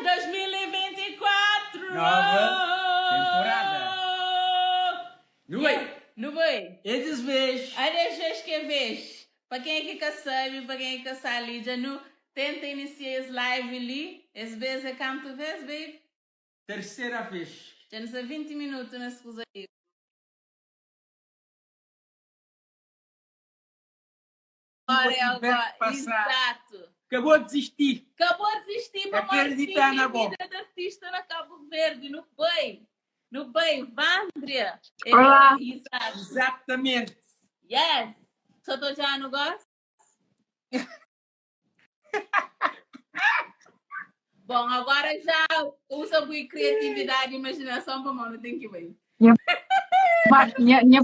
2024! Nova temporada. Nu bai! Nu bai! É des vez! A des vez que é vez! Pa quem é que ka sabe, pa quem é que ka sa li, dja nu tenta inicia es live li, es vez é kantu vez, babe? Terceira vez. Dja nu sta 20 minutu nes kuza li. Agora é agora. Exato. Acabou de desistir. Acabou de desistir para Acreditar na bom. Vida de artista na Cabo Verde, no bem. No bem, Vandria. Olá. Exato. Exatamente. Yes. Só tô já no gosto? Bom, agora já usa boa criatividade e imaginação para mano tem que ver. Minha parte, minha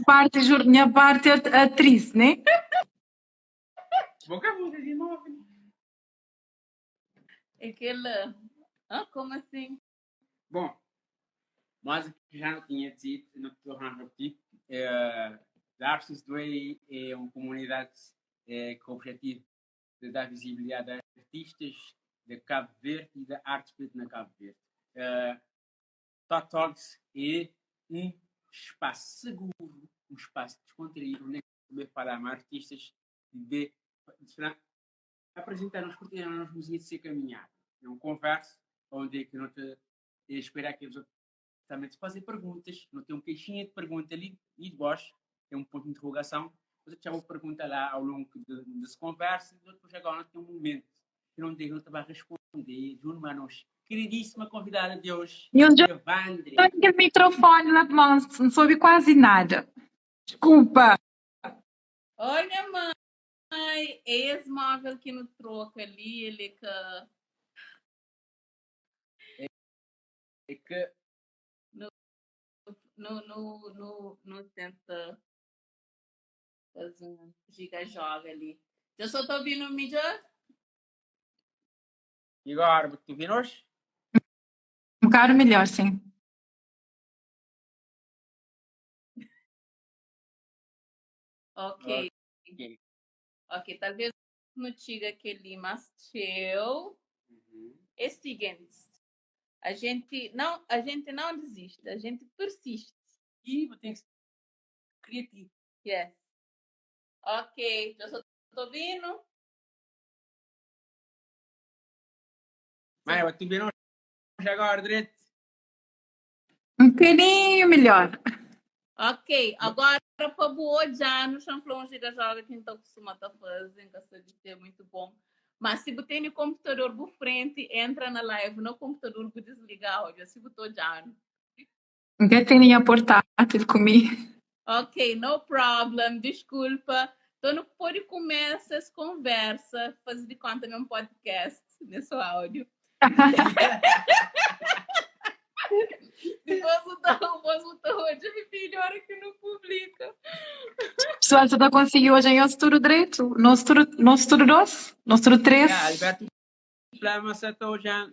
parte é atriz, né? Boca muda de novo. Aquele. Ah, como assim? Bom, mas já não tinha dito, não estou a repetir. É, a Artist Way é uma comunidade com o objetivo de dar visibilidade a artistas de Cabo Verde e da arte feita na Cabo Verde. Talk Talks é um espaço seguro, um espaço descontraído, onde é falar com artistas de, de apresentar-nos, partilhar-nos música de ser caminhada. É uma conversa onde é que não te esperar que eles também te fazer perguntas, não tem um caixinha de pergunta ali e de baixo, tem um ponto de interrogação, você já vou perguntar lá ao longo dessa conversa, e depois agora tem um momento que não tem, não te vai responder, Juno Manos, queridíssima convidada de hoje, Eu já Evandre. aquele microfone lá, não soube quase nada. Desculpa. Olha, mãe, esse móvel que no troca ali, ele que... É que... No tenta fazer um giga joga ali. Eu só tô ouvindo o mídia. E agora, tu ouvindo hoje? Um bocado melhor, sim. Ok. Ok, talvez não diga aquele, mas eu. É o seguinte, a gente não desiste, a gente persiste. E tem que ser criativo. Yes. Ok, eu só tô ouvindo. Mas eu tô ouvindo agora, direito. Um bocadinho melhor. Ok, agora para boa já no chanflão giga joga que então costuma tá fazendo, que de ser muito bom. Mas se você tem computador por frente, entra na live no computador vou desligar áudio, se botou já. Ninguém tem nem portátil comigo. Ok, no problem, desculpa. Então não pode começar essa conversa, fazer de conta meu podcast nesse áudio. Depois o hoje me filho, hora que não publica. Pessoal, você tá conseguindo hoje em nosso tudo direito? Nosso tudo dois? Nosso tudo três? Yeah, Alberto, problema você já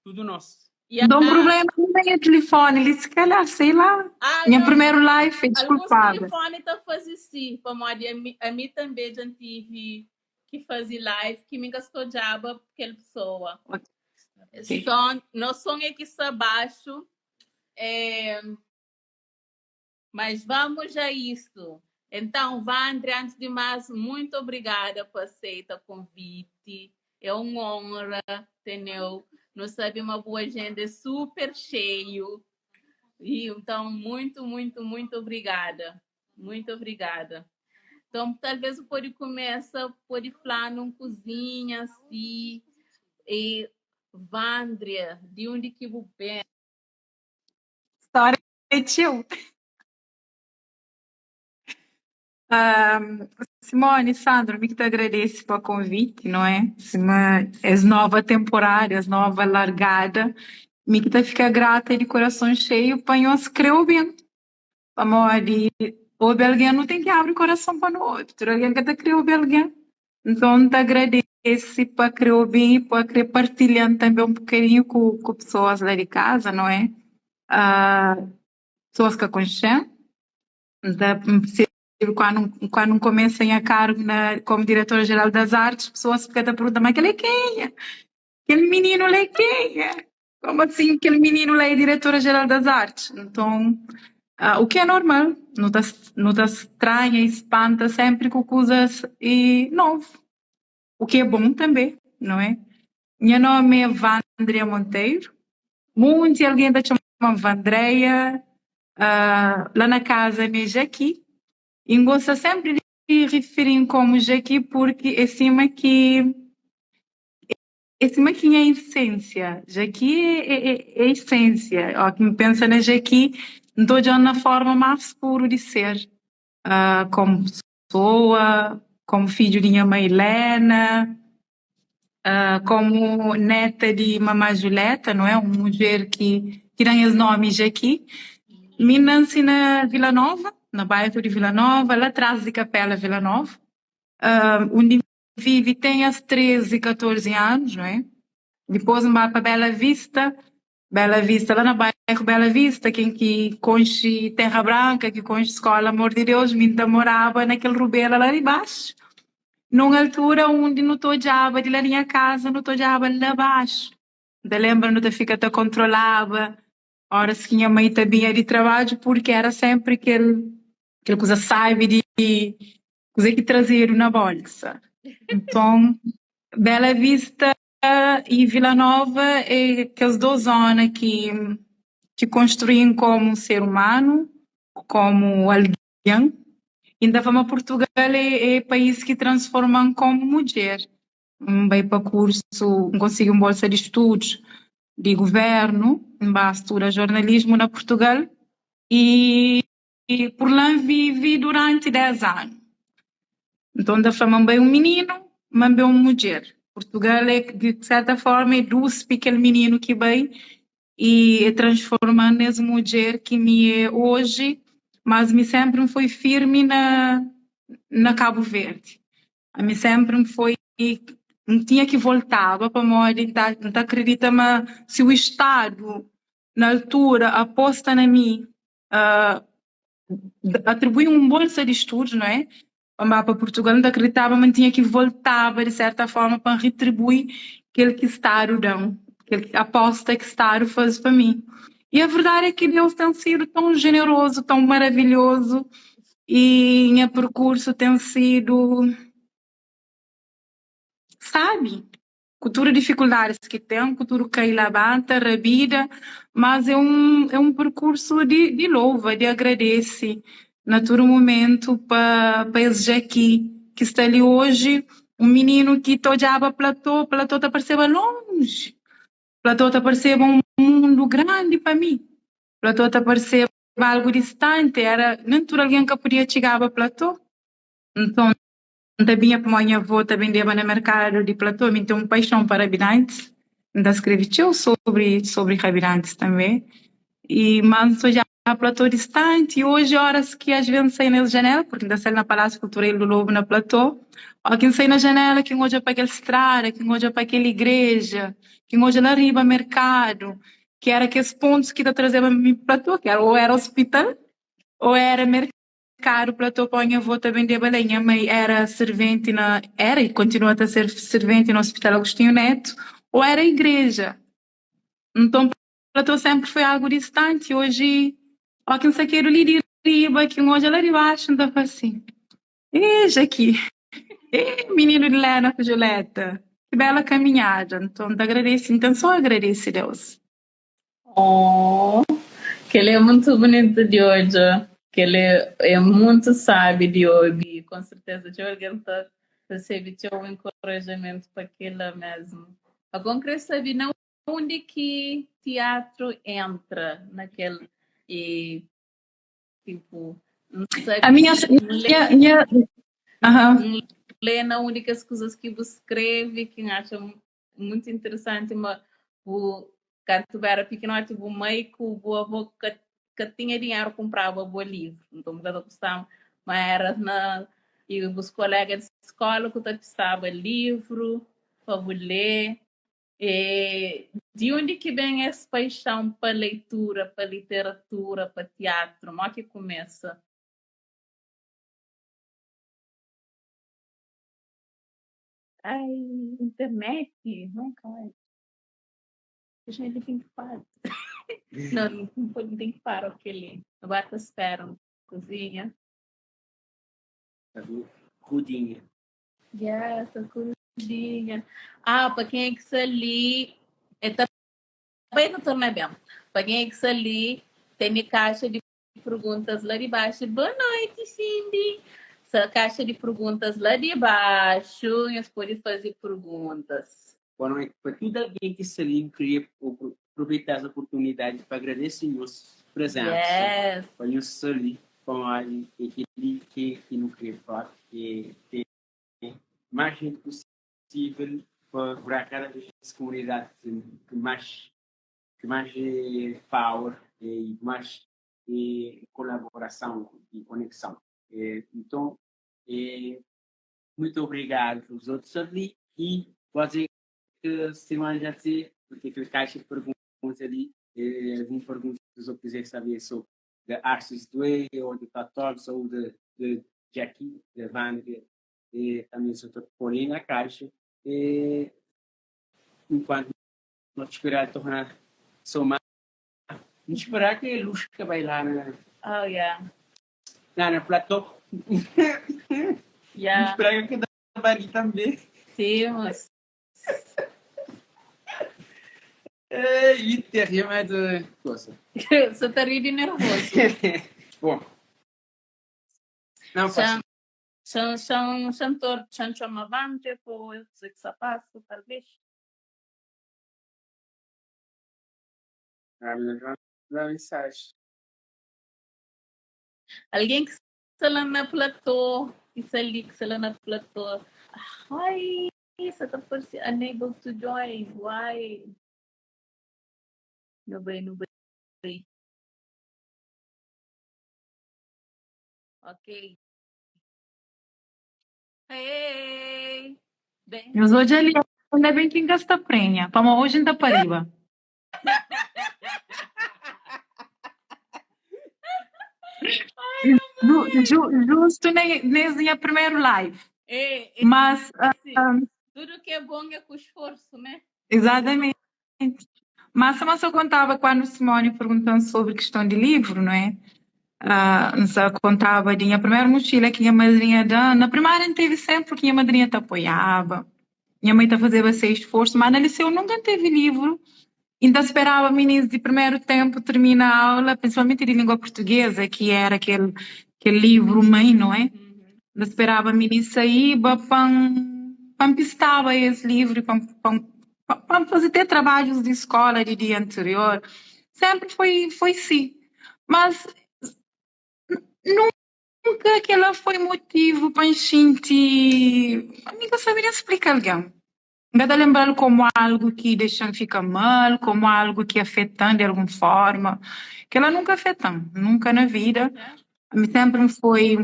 tudo nosso. Yeah. Dá um problema com o telefone, ele se calhar, sei lá. Ah, Minha não. primeiro live, Alguns desculpada. telefone tá fazendo sim, como a mim também já tive que fazer live, que me gastou diabo aquela pessoa. Okay. Som, nosso som é que está baixo, mas vamos a isso. Então, Vandre, antes de mais, muito obrigada por aceitar o convite. É uma honra, entendeu? Não sabe, uma boa agenda é super cheio. E, então, muito, muito, muito obrigada. Muito obrigada. Então, talvez o pode começar, pode falar numa cozinha, assim, e Vandria, de onde que você vem? História é tio. Simone, Sandro, me que te agradeço pelo convite, não é? Uma, és nova temporada, és nova largada. Me que te fica grata e de coração cheio, para nós creu bem. Amor, ouve alguém não tem que abrir o coração para o outro, alguém que te creu bem alguém. Então, te agradeço para crer bem e para querer partilhar também um bocadinho com pessoas lá de casa, não é? Pessoas que conhecem. Então, quando começa a cargo como diretora-geral das artes, pessoas ficam a perguntar, mas aquele é quem? Kel mininu la é kenha? Como assim kel mininu la é diretora-geral das artes? Nton, u ki é normal, nu ta nu ta stranha y spanta sénpri ku kuzas e novu, u ki é bon tanbe, não é? Nha nómi é Vandria Monteiro, munti algen ta txoma-m Vandreia, la na kaza mi é Jaki y N gosta sénpri di rifiri-m komu Jaki purki é sima ki É sima ki nha esênsia. Jaki é esênsia. Ó ki N pensa na Jaki, N ta odja-l na forma más puru di ser, komu pesoa, komu fidju di nha mai Lena, komu neta di Mamá Juleta, não é? Un mudjer ki da-m es nomi Jaki. Mi N nanse na Vila Nova, na bairu di Vila Nova, la tras di Kapela Vila Nova, undi Vivi tem as 13, 14 anos, não é? Dipôs N ba pa Bela Vista, Bela Vista, la na bairro Bela Vista, ken ki konxe Terra Branca, ki konxe Skola Amor di Deus, mi N ta moraba na kel rubera la di baxu, nun altura undi nu ta odjaba di la di nha kaza, nu ta odjaba la baxu. N ta lenbra nu ta fika ta kontrolaba óras ki nha mai ta binha di trabadju, purki era sénpri kel kel kuza sábi di Kuzê ki trazedu na bolsa. Nton, Bela Vista y Vila Nova é kes dôs zona ki ki konstrui-m komu ser umanu, komu algen. Y N ta fla ma Purtugal é país ki transforma-m komu mudjer. N bai pa kursu, N konsigi un bolsa di studus di guvernu, N ba studa jornalismu na Purtugal y I pur la N vive duranti 10 anu. Nton, N ta fla ma N bai un mininu, ma N ben un mudjer. Purtugal é, di serta forma, é duspi kel mininu ki bai i é transforma-m nes mudjer ki mi é oji, mas mi sénpri N foi firmi na na Kabu Verdi. Ami sénpri N foi, N tinha ki voltaba pamodi N ta N ta akredita ma si u Estadu na altura aposta na mi, atribui un bolsa di studus, não é? Pa N ba pa Purtugal, N ta akreditaba ma N tinha ki voltaba di serta forma pa N retribui kel ki Stadu da-m, kel aposta ki Stadu faze pa mi. E a verdadi é ki Deus ten sidu tão jenerozu, tão maravilhozu e nha perkursu ten sidu sabi. Ku tudu difikuldadis ki ten, ku tudu kai labanta, rabida, mas é un é un perkursu di di louva, di agradese na tudu mumentu pa pa es Jaki ki sta li oji, un mininu ki ta odjaba platô, platô ta parseba lonji, platô ta parseba un mundu grandi pa mi, platô ta parseba algu distanti, era nen tudu algen ka pudia txigaba platô, nton. N ta binha pamodi nha avó ta bendeba na merkadu di Platô. Mi N ten un paixon pa rabidantis. N ta skrebe txeu sobri sobri rabidantis tanbê. I má N ta odjaba Platô distanti. I oji óras ki as ves N sai nes janela, purki N ta sai na Palásiu Kultural do Lobo na Platô, ó ki N sai na janela ki N odja pa kel strada, ki N odja pa kel igreja, ki N odja la riba merkadu, ki era kes pontus ki ta trazeba mi Platô, ki era ô era ospital ô era merkadu. Karu platô pa nha avó ta bendeba la. Nha mai era serventi na, era y kontinua ta ser serventi na Hospital Agostinho Neto, ô era igreja. Nton platô sénpri foi algu distanti. Oji, ó ki N sakedu li di riba, ki N odja la di baxu, N ta fla si, Eja ki, eh mininu di Lena ku Juleta, ki bela kaminhada. Nton N ta agradese, N ten sô agradese Deus. Oh, kel é muito bonito di odja, kel é muito sabi di obi, com certeza txeu algen ta recebe txeu encorajamento pa kela mesmo. Agora N kre sabi na undi ki teatro entra na kel e tipo N sabi A minha, N lê minha, minha, aham. N lê na undi kes kuzas ki bu skreve ki N atxa muito interessanti ma bu kantu bu era pikinoti bu mai ku bu avó ka ka tinha dinheru kumpraba bo livru nton bu ka ta gostaba ma era na i bus kolega di skola ku ta pistaba livru pa bu lê e di undi ki ben es paixão pa leitura pa literatura pa tiatru mo ki kumesa? Ai, internet, não cai. Gente tem que parar. Não, não pode, tem que parar aquele. Agora tá esperando. Cozinha. Rudinha. Yes, a corujinha. Ah, para quem é que se ali. É também não torna bem. Para quem é que se ali, tem caixa de perguntas lá de baixo. Boa noite, Cindy. Essa caixa de perguntas lá de baixo, vocês podem fazer perguntas. Boa noite para tudo alguém que se ali, queria aproveitar essa oportunidade para agradecer a nossa presença. Yes. Para nós ali, com a equipe que não queria falar, que tem mais gente possível para curar cada vez essa comunidade que mais power e mais colaboração e conexão. Então, muito obrigado aos outros ali e pode que semana já te porque aquele caixa de perguntas ali, alguma pergunta que eu quiser saber sobre de Arces Dway ou de Tatogs ou de Jackie, de Vandria, também só estou por aí na caixa. Enquanto nós esperar tornar somar, não esperar que a luz que vai lá na Oh, yeah. Na platô. Yeah. Não esperar que da barriga também. Sim, mas E terrível, mas coisa. Você tá rindo nervoso. Bom. Não, São, são, são, são chamavante, pô, sapato, talvez. Ah, minha mensagem. Alguém que está lá na platô, que ali, que está lá na platô. Ai, você tá parecendo unable to join. Why? Não bem, não bem. Ok. Hey! Bem. Mas hoje ali, ainda bem que engasta prenha. Para hoje ainda pariba. Justo nesse primeiro live. É, mas tudo que é bom é com esforço, né? Exatamente. Mas eu contava quando Simone perguntando sobre questão de livro, não é? Só contava de minha primeira mochila que minha madrinha dá. Na primária não teve sempre porque minha madrinha te apoiava. Minha mãe te fazia esse esforço, mas na liceu nunca teve livro. Ainda esperava meninos de primeiro tempo terminar a aula, principalmente de língua portuguesa, que era aquele livro mãe, não é? Ainda esperava meninos sair, pam pistava esse livro, pam fazer ter trabalhos de escola de dia anterior. Sempre foi sim. Mas nunca aquela foi motivo para sentir. Nunca saberia explicar alguém. Ainda lembrar como algo que deixa ficar mal, como algo que afeta de alguma forma, que ela nunca afeta, nunca na vida. Sempre foi,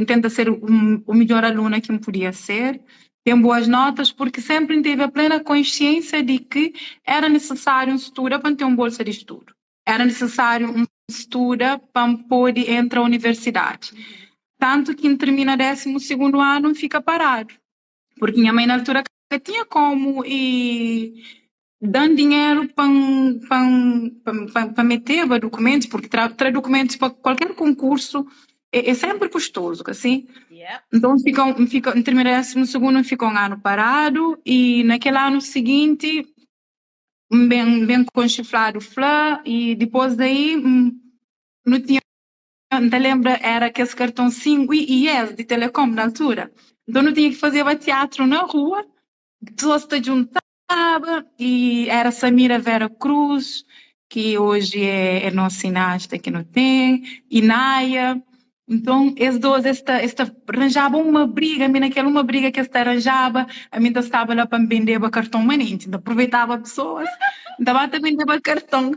tenta ser o melhor aluna que me podia ser, tem boas notas, porque sempre teve a plena consciência de que era necessário um estudo para ter uma bolsa de estudo. Era necessário um estudo para poder entrar à universidade. Tanto que termina 12º ano fica parado. Porque minha mãe na altura tinha como e dando dinheiro para meter documentos, porque tra documentos para qualquer concurso é sempre custoso, assim. Yeah. Então fica, termina 12º fica um ano parado e naquele ano seguinte bem conchiflado flá e depois daí não tinha, não te lembra, era aquele cartão 5 e yes de telecom na altura. Então não tinha que fazer teatro na rua, pessoas se juntava e era Samira Vera Cruz, que hoje é nossa cineasta que não tem, e Naya. Então, esses dois esta arranjavam uma briga, a mim naquela uma briga que esta arranjava, a mim estava lá para vender o cartão manente, então aproveitava pessoas, estava também vender cartão.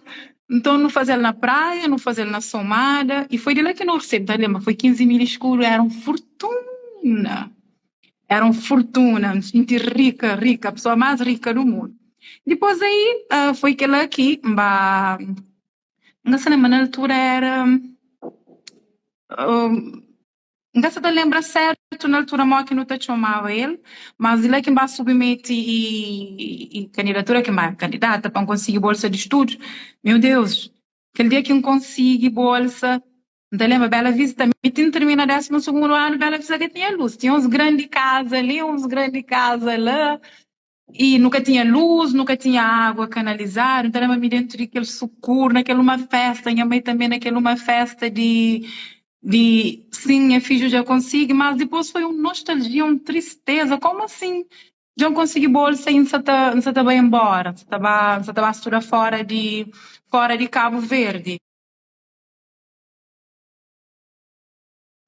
Então, não fazia na praia, não fazia na somada, e foi de lá que não recebi, tá, lembra? Foi 15 mil escuro, era uma fortuna. Era uma fortuna, me senti rica, rica, a pessoa mais rica do mundo. Depois aí, foi aquela aqui, bah, não sei, mas na altura era... N ka sa ta lenbra sértu na altura modi ki nu ta txomaba el, mas di la ki N ba submete i kandidatura ki N ba kandidata pa N konsigi bolsa di studus. Meu Deus, kel dia ki N konsigi bolsa, N ta lenbra Bela Vista, mi ti N tirmina désimu sugundu anu, Bela Vista ka tinha lus, tinha uns grandi kaza li, uns grandi kaza la, i nu ka tinha lus, nu ka tinha água kanalizadu. N ta lenbra mi dentu di kel sukuru, na kel uma festa, nha mai tanbe na kel uma festa di di sin nha fidju dja konsigi, mas dipôs foi un nostalgia, un tristeza, komu asin dja N konsigi bolsa i N sa ta N sa ta bai enbora, N sa ta ba N sa ta ba studa fora di fora di Kabu Verdi.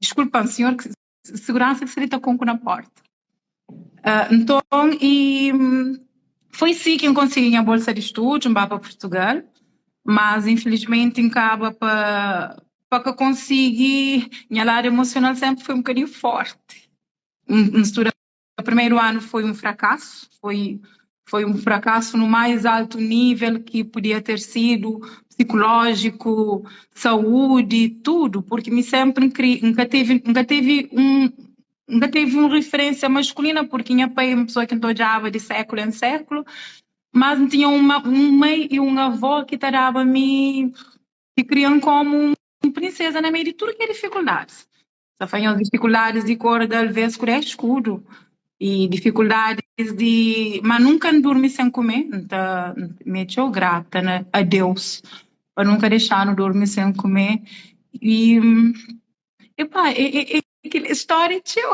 Diskulpa-m, sinhor seguransa ki sta li ta konku na porta. Nton, i foi si ki N konsigi nha bolsa di studu, N ba pa Purtugal, mas infilismenti N kaba pa pa ka konsigi, nha ladu emosional senpri foi un bokadinhu forti. N studa primeru anu foi un frakasu, foi foi un frakasu no mais altu nível ki podia ter sidu, psikulójiku, saúdi, tudu, purki mi senpri N kri N ka tevi N ka tevi un N ka tevi un riferénsia maskulina purki nha pai é un pesoa ki N ta odjaba di sékulu en sékulu, mas N tinha uma un mai i un avó ki ta daba mi ki kria-m komu un prinseza na meiu di tudu ki é difikuldadis. Ta fla nhos difikuldadis di korda alvês ku 10 skudu i difikuldadis di ma nunka N durmi sen kume N ta mi é txeu grata na a Deus pa nunka dexa-nu durmi sen kume i epá é é é kel stória é txeu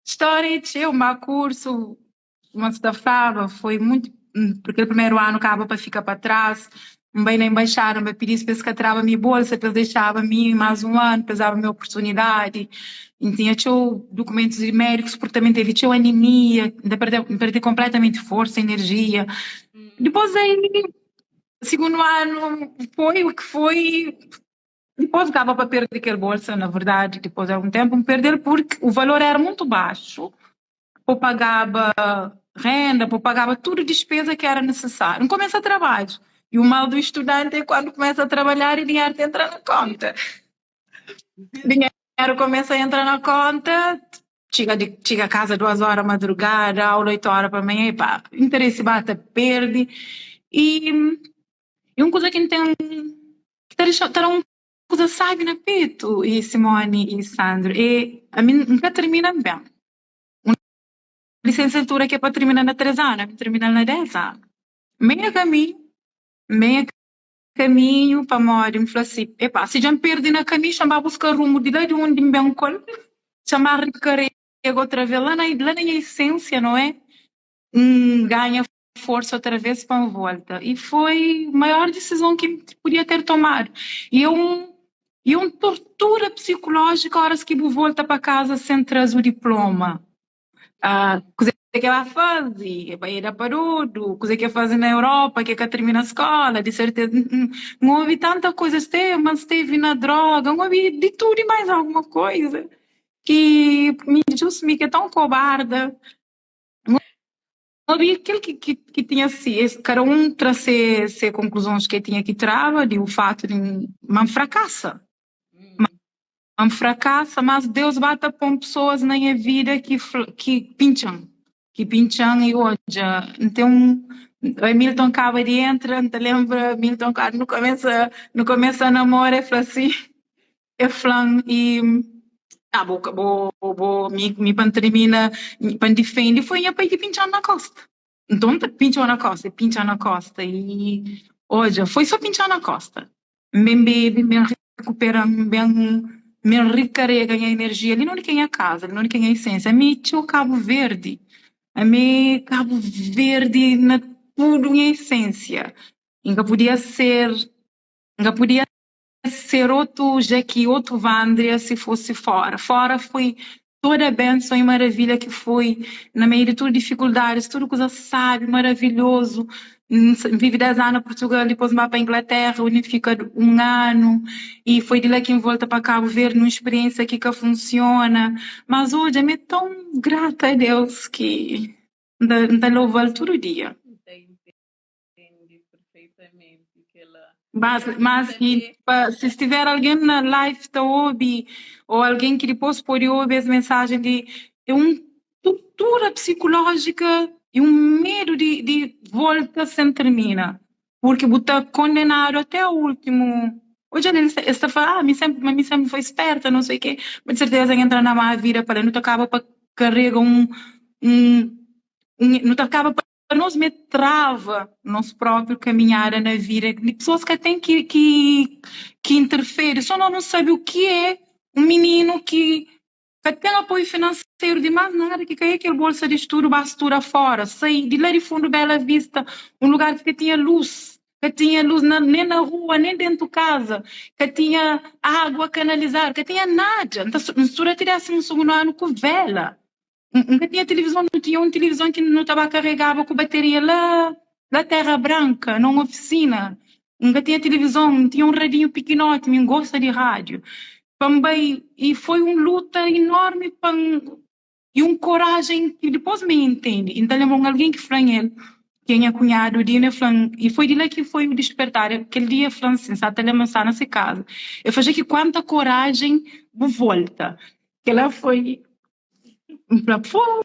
stória é txeu ma kursu Suma sta flaba, foi muitu Porque kel primeru anu kaba pa fika pa tras. N bai na embaixada, N bai pidi-s pa es ka traba mi bolsa, pa es dexaba mi más un anu, pa es daba mi oportunidadi. N tinha txeu dukumentus di médikus, porque tanbe N teve txeu anemia, N ta perde, N perde konpletamenti forsa, enerjia. Dipôs aí, sigundu anu foi u ki foi. Dipôs kaba pa perde kel bolsa, na verdadi, dipôs di algun ténpu N perde-l purki u valor éra mutu baxu. Pa pagaba renda, pa pagaba tudu dispeza ki era nisisáriu. N kumesa trabadju i u mal du studanti é kuandu kumesa a trabalhar i dinheru ta entra na konta. Dinheru kumesa a entra na konta, txiga di txiga kaza duas ora madrugada, aula oitu ora pa manha, epá, interesi ba ta perdi. I i un kuza ki N ten ki ta dexa ta da un kuza sabi na petu, i Simone i Sandro, é ami N ka tirmina ben. Un lisensiatura ki é pa tirmina na 3 anu, ami tirmina-l na 10 anu. Meia kaminhu, meia kaminhu pamodi N fla si, epá, si dja N perde na kaminhu, xa N ba buska rumu di la di undi N ben ku el, xa N ba rikarega otra vez la na la na nha esensia, não é? N ganha forsa otra vez pa N volta. I foi maior disizon ki N podia ter tomadu. I é un i é un tortura psikulójika óras ki bu volta pa kaza sen traze u diploma. Kuzê ki el ba faze? El bai da pa dodu? Kuzê ki el faze na Europa ki el ka tirmina skóla? Di serteza N obi tanta kuza, ma stevi na droga, N obi di tudu i más alguma kuza ki mi justu mi ki é tãu kobarda. Obi kel ki, ki, ki tinha si, es, kada un tra se, se konkluzons ke tinha ki traba di u fatu di ma N frakasa. Ma N frakasa, mas Deus ba ta pon pesoas na nha vida ki fla, ki pintxa-m, ki pintxa-m i odja, N ten un, Hamilton kaba di entra, N ta lenbra Hamilton kandu nu kumesa, nu kumesa namora, el fla si, E fla-m i ah bo bo bo mi mi pa N tirmina pa N difende foi nha pai ki pintxa-m na kosta. Nton N ta pintxa-u na kosta, e pintxa-m na kosta i odja foi so pintxa-m na kosta. N ben bebe, N ben rekupera, N ben N ben rikarega nha enerjia li na undi ki é nha kaza, li na undi ki é nha esensia. Ami txeu Kabu Verdi, ami Kabu Verdi na tudu nha esensia. N ka podia ser, N ka podia ser otu Jaki, otu Vandria si fosi fora. Fora foi toda benson i maravilha ki foi na meiu di tudu difikuldadis, tudu kuza sabi, maravilhozu. N vivi 10 anu na Purtugal, dipôs N ba pa Inglaterra, undi N fika un anu i foi di la ki N volta pa Kabu Verdi nun spiriénsia ki ka funsiona. Mas odja, mi é tãu grata a Deus ki N ta lova-l tudu dia. N ta intende. Entende perfeitamente kela. Mas, mas e, pa, se estiver alguém na live ta obi, ou alguém que depois pode ouvir as mensagens de é uma tortura psicológica e um medo de volta sem termina. Porque você tá condenado até o último. Hoje ele está falando, ah, me sempre, mas me sempre foi esperta, não sei o quê. Mas de certeza entra na má vida para não acaba para carrega um não acaba para nós me trava nosso próprio caminhada na vida. De pessoas que têm que interferir, só nós não sabe o que é um menino que tem apoio financeiro de mais nada, que cai aquele bolsa de estudo, bastura fora, sair de lá de fundo Bela Vista, um lugar que tinha luz, que tinha luz nem na rua, nem dentro de casa, que tinha água canalizada, que tinha nada. Então, mistura tivesse um segundo ano com vela. Nunca tinha televisão, não tinha uma televisão que não estava carregava com bateria lá, lá Terra Branca, numa oficina. Nunca tinha televisão, não tinha um radinho pequenote, me gosta de rádio. Também, e foi uma luta enorme e uma coragem que depois me entende. Então, lembro alguém que falou ele, quem é cunhado, Dina, falou, e foi de lá que foi o despertar. Aquele dia, falou assim, sabe, lembra na sua casa. Eu falei que quanta coragem volta. Que ela foi para fogo,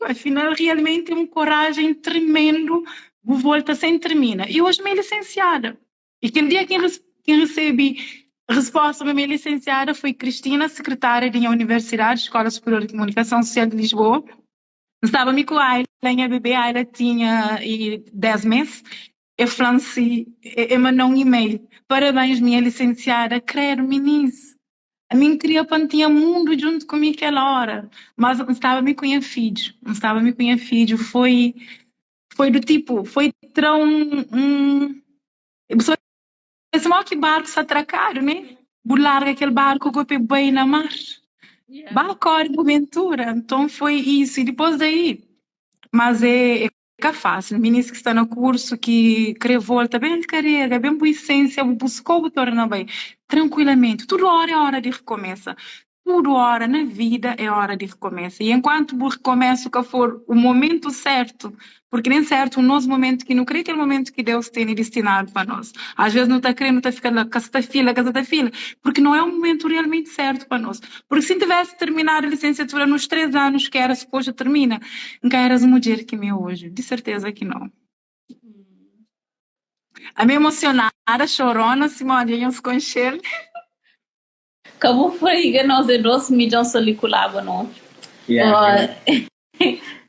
afinal, realmente é uma coragem tremendo, volta sem termina. E hoje me licenciada. E aquele dia quem recebi resposta para minha licenciada foi Cristina, secretária da Universidade, Escola Superior de Comunicação Social de Lisboa. Estava-me com a Ayla, a bebê, a Ayla tinha 10 meses. Eu falei assim, eu mandou um e-mail. Parabéns, minha licenciada. Credo, meninas. A mim queria tinha mundo junto comigo aquela hora, mas não estava me com a filho, não estava me com a filho, foi do tipo, foi tão um esse mal que barco se atracaram, né? Larga aquele barco que eu bem na mar. Yeah. Barco de aventura, então foi isso, e depois daí, mas é que fácil, meninos que está no curso que quer volta bem carrega, bem boa essência, buscou o torna bem, tranquilamente, tudo hora é hora de recomeça. Tudo hora na vida é hora de recomeço. E enquanto o recomeço que for o momento certo, porque nem certo o nosso momento que não creio que é o momento que Deus tem destinado para nós. Às vezes não está querendo, está ficando lá, casa fila, casa fila, porque não é o momento realmente certo para nós. Porque se tivesse terminado a licenciatura nos 3 anos que era suposto termina, nunca eras mulher que me hoje. De certeza que não. A me emocionada, chorona, Simone, eu se conhecer. Acabou foi nós é 12 milhões ali colava não. Yeah.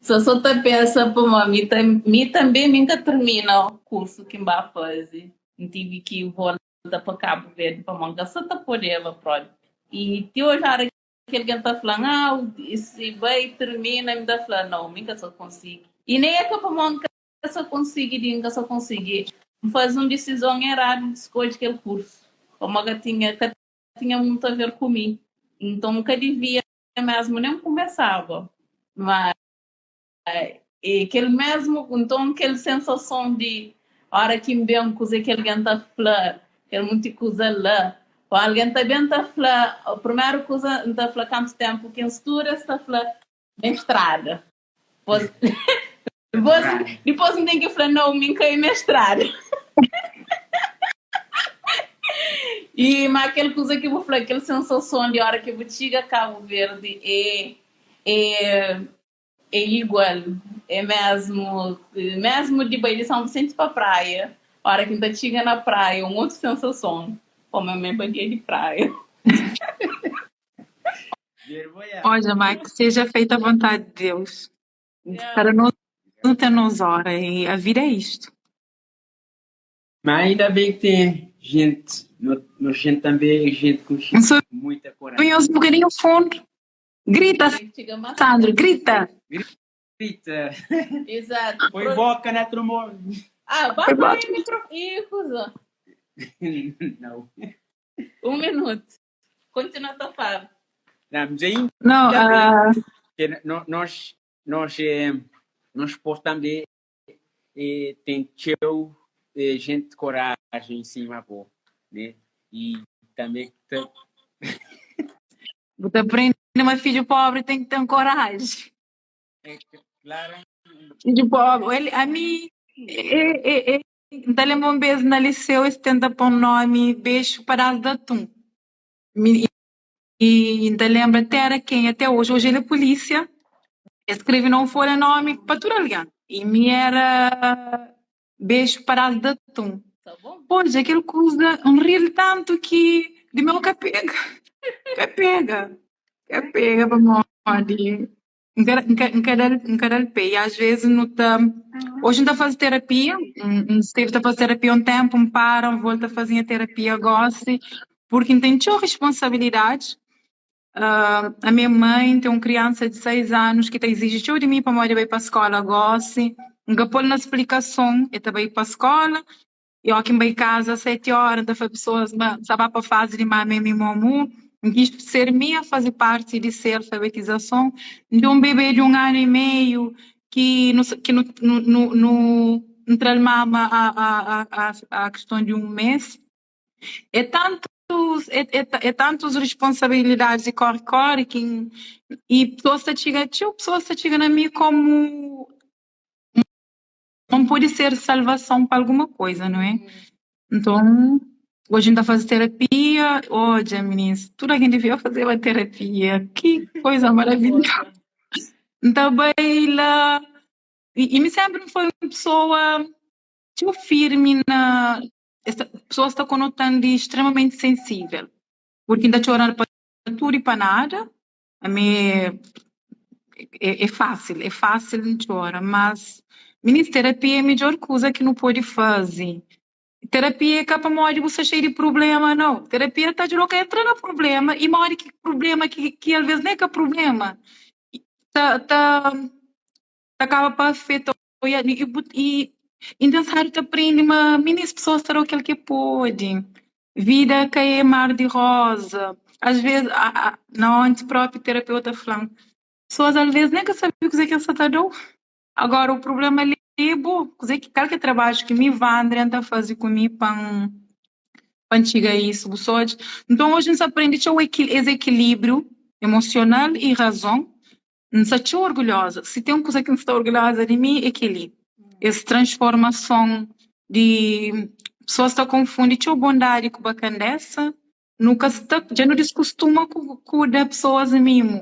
Só te pensa pô, mim, mim também nunca termina o curso que vai fazer. Tive que voltar para Cabo Verde para manga só tá poder pronto. E te olhar que alguém tá falando, ah, se vai termina, me tá falando, não, nunca só consigo. E nem é que para manga só consigo, nunca só consegui. Faz uma decisão errada de escolher aquele curso. Como que tinha muito a ver comigo. Então nunca devia mesmo, nem começava. Mas e aquele mesmo, então aquela sensação de hora que me vem coisa que alguém está a falar, aquele muita coisa lá. Quando alguém também está a falar, a primeira coisa está a falar quanto tempo que estuda está a falar mestrada. Depois não tem que falar, não, me cai mestrada. E mas aquela coisa que eu vou falar, aquela sensação de hora que eu vou chegar a Cabo Verde é igual, é mesmo de banho de São Vicente para a praia, a hora que ainda chega na praia, uma outra sensação, como a minha bandeira de praia. Olha, Mike, seja feita a vontade de Deus. Yeah. Para nós não temos hora e a vida é isto. Mas ainda bem que tem gente, no gente também é gente com muita coragem. Um bocadinho fundo. Grita, Sandro, grita. Grita. Exato. Põe boca na tromba. Ah, bota aí o microfone. Não. Um minuto. Continua a falar. Não, mas ainda não, nós postamos e tem teu gente de coragem em cima, pô, né? E também Você aprende, mas filho pobre tem que ter coragem. É, claro. Filho pobre, ele, a mim, é N ta lenbra un bês na liseu es tenta pô-m nomi Bexu Padás di Atun. Mi i N ta lenbra até éra kenha até oji. Oji el é pulísia. Es skrebe na un folha nomi pa tudu algen i mi éra Bexu Padás di Atun. Tá bom? Odja kel kuza, N ri-l tantu ki di meu ka pega. Ka pega. Ka pega pamodi N ka, N ka, N ka da-l, N ka da-l pé. I às vezes nu ta, hoje N ta faze terapia, N steve ta faze terapia un tempu, N para, N volta faze nha terapia gosi, porque N ten txeu responsabilidades. Ami é mãe, N ten un kriansa di 6 anus ki ta iziji txeu di mi pamodi bai pa skola gosi. N ka pô-l na splikason, el ta bai pa skola, I óki N bai kaza 7 óra, N ta fla pesoas ma N sa ba pa fazi di mame mi momu. N kis ser mi a faze parti di se alfabetizason. N ten un bebê di un anu i meiu ki nu ki nu nu nu N tra-l mama a a a a kiston di un mês. É tantus é é é tantus risponsabilidadis i kóri-kóri ki N i pesoas ta txiga txeu pesoas ta txiga na mi komu Não pode ser salvação pa alguma coisa, não é? Então, hoje N ta faze terapia, odja minis, tudo algen devia fazeba terapia, ki coisa maravilhosa. N ta bai la, i mi sempre N foi un pessoa txeu firme na, pessoas ta konotan di extremamente sensível, porque N ta txora pa tudo e pa nada, Ami é fásil, é fásil N txora, mas minis terapia é midjór kuza ki nu pode faze. Terapia é ka pamodi bu sta xeiu di prubléma, nau. Terapia ta djuda-u ka entra na prubléma i modi ki prubléma ki alvês nen é ka prubléma ta ta ta kaba pa afeta-u i i N pensadu ta prende ma minis pesoas ta da-u kel ki pode. Vida ka é mar di roza. Às vezes, na onti própi terapeuta fla-m, pesoas alvês nen ka sabe kuzê ki es sa ta da-u. Agora, o problema li é bo. Kuzê ki, kal ki é trabadju ki mi, Vandria, N ta faze ku mi pa N pa N txiga isu, bu sa odja? Nton, oji N sa prende txeu es ekilíbriu emosional i razon. N sta txeu orgulhoza. Si ten kuza ki N sta orgulhoza di mi é kel-li. Es transformason di pesoas ta konfundi txeu bondadi ku bakandesa. Nu ka sta, dja nu diskustuma ku da pesoas mimu.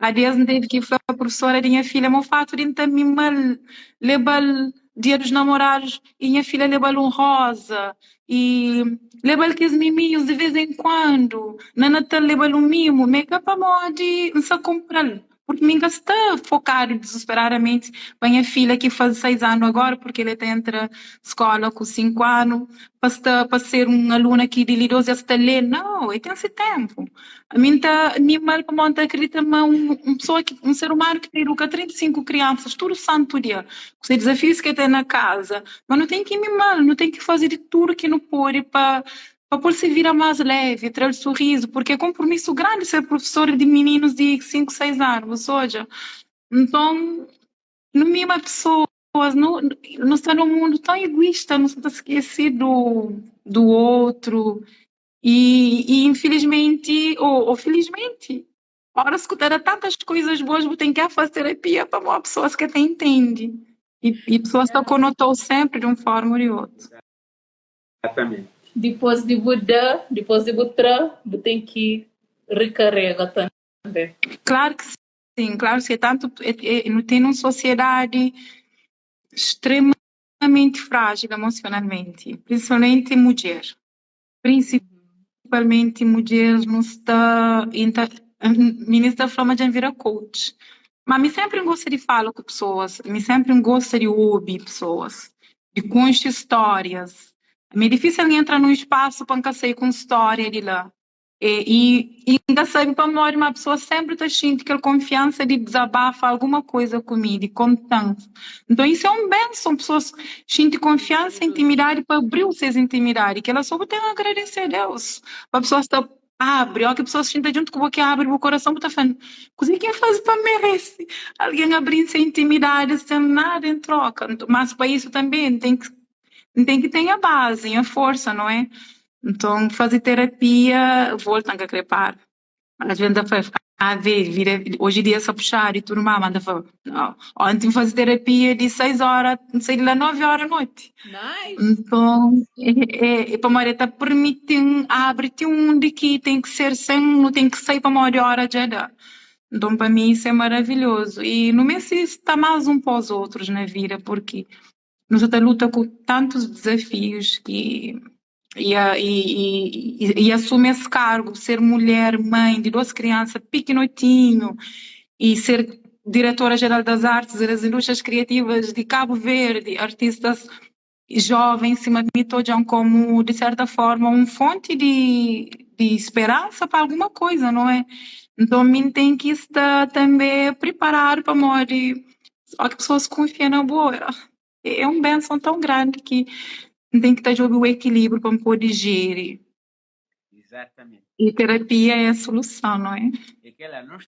Ades N tevi ki fla profesora di nha filha ma o fatu di N ta mima-l, leba-l dia dos namorados i nha filha leba-l un roza i leba-l kes miminhus di vez en kuandu, na Natal leba-l un mimu, ma é ka pamodi N sa kunpra-l, purki mi N ka sta fokadu dizusperadamenti pa nha filha ki faze 6 anu agora, purki el ta entra skola ku 5 anu, pa sta pa ser un aluna ki di li 2 el sta lé, nau, el ten se tenpu. Ami N ta mima-l pamodi N ta akredita ma un pesoa ki, un ser umanu ki ta iduka 35 kriansas tudu santu dia, ku se dizafius ki el ten na kaza, ma nu ten ki mima-l, nu ten ki faze di tudu ki nu pode pa pa pô-l se vida más levi, tra-l surizu, purki é konpromisu grandi ser prufesor di mininus di 5, 6 anu, bu sa odja? Nton, nu mima pesoas, nu nu sta na un mundu tãu iguista, nu sta ta skese du du otru. I, i infilismenti ô, ô filismenti, óras ku ta da tantas koisas boas, bu ten ki faze terapia pamodi pesoas ka ta intende. I, i pesoas ta konota-u senpri di un forma ô di otu. Exatamente. Dipôs di bu da, dipôs di bu tra, bu ten ki rikarega tanbê. Klaru ki sin, klaru ki sin. É tantu, é, é, nu ten un sosiedadi stremamenti frájil emosionalmenti, prinsipalmenti mudjer. Prinsipalmenti mudjeres nu sta inta minis ta fla ma dja N vira coach ma mi sempri N gosta di fala ku pesoas, mi sempri N gosta di obi pesoas, di konxe stórias. Mi é difisil N entra nun spasu pa N ka sai ku un stória di la. E, i N ka sabe pamodi, ma pesoas sempri ta xinti kel konfiansa di dizabafa alguma koisa ku mi, di konta-m. Nton isu é un benson, pesoas xinti konfiansa, intimidadi pa abriu ses intimidadi. Kela so bu ten agradese a Deus pa pesoas ta abri. Óki pesoas xinta djuntu ku bo ki abri bu korason, bu ta fla, Kuzê ki N faze pa N merese algen abri-m se intimidadi sen nada en troka? Mas pa isu tanbe N ten ki N ten ki ten nha bazi, nha forsa, não é? Nton, faze terapia, volta N ka kre para. Às vezes N ta fla. Ave, vida hoje dia sa puxadu e tudo mais, mas ta fala, "Não, ontem fazer terapia de 6 horas, não sei de lá 9 horas da noite. Nice. Então, é, é, é pamodi ta permite-m abre-te um de que tem que ser sem, não tem que sair pamodi hora já dá. Então, para mim, isso é maravilhoso. E não me se está mais um para os outros na vida, porque nós até luta com tantos desafios que e, e, e, e assume esse cargo, ser mulher, mãe de duas crianças, pequenotinho, e ser diretora-geral das artes e das indústrias criativas de Cabo Verde, artistas jovens, cima de mim, todos como, de certa forma, uma fonte de esperança para alguma coisa, não é? Então, mim tem que estar também preparado para morrer. Só que pessoas confiam na boa. É um bênção tão grande que tem que estar o equilíbrio para poder gerir. Exatamente. E terapia é a solução, não é? É que ela, nós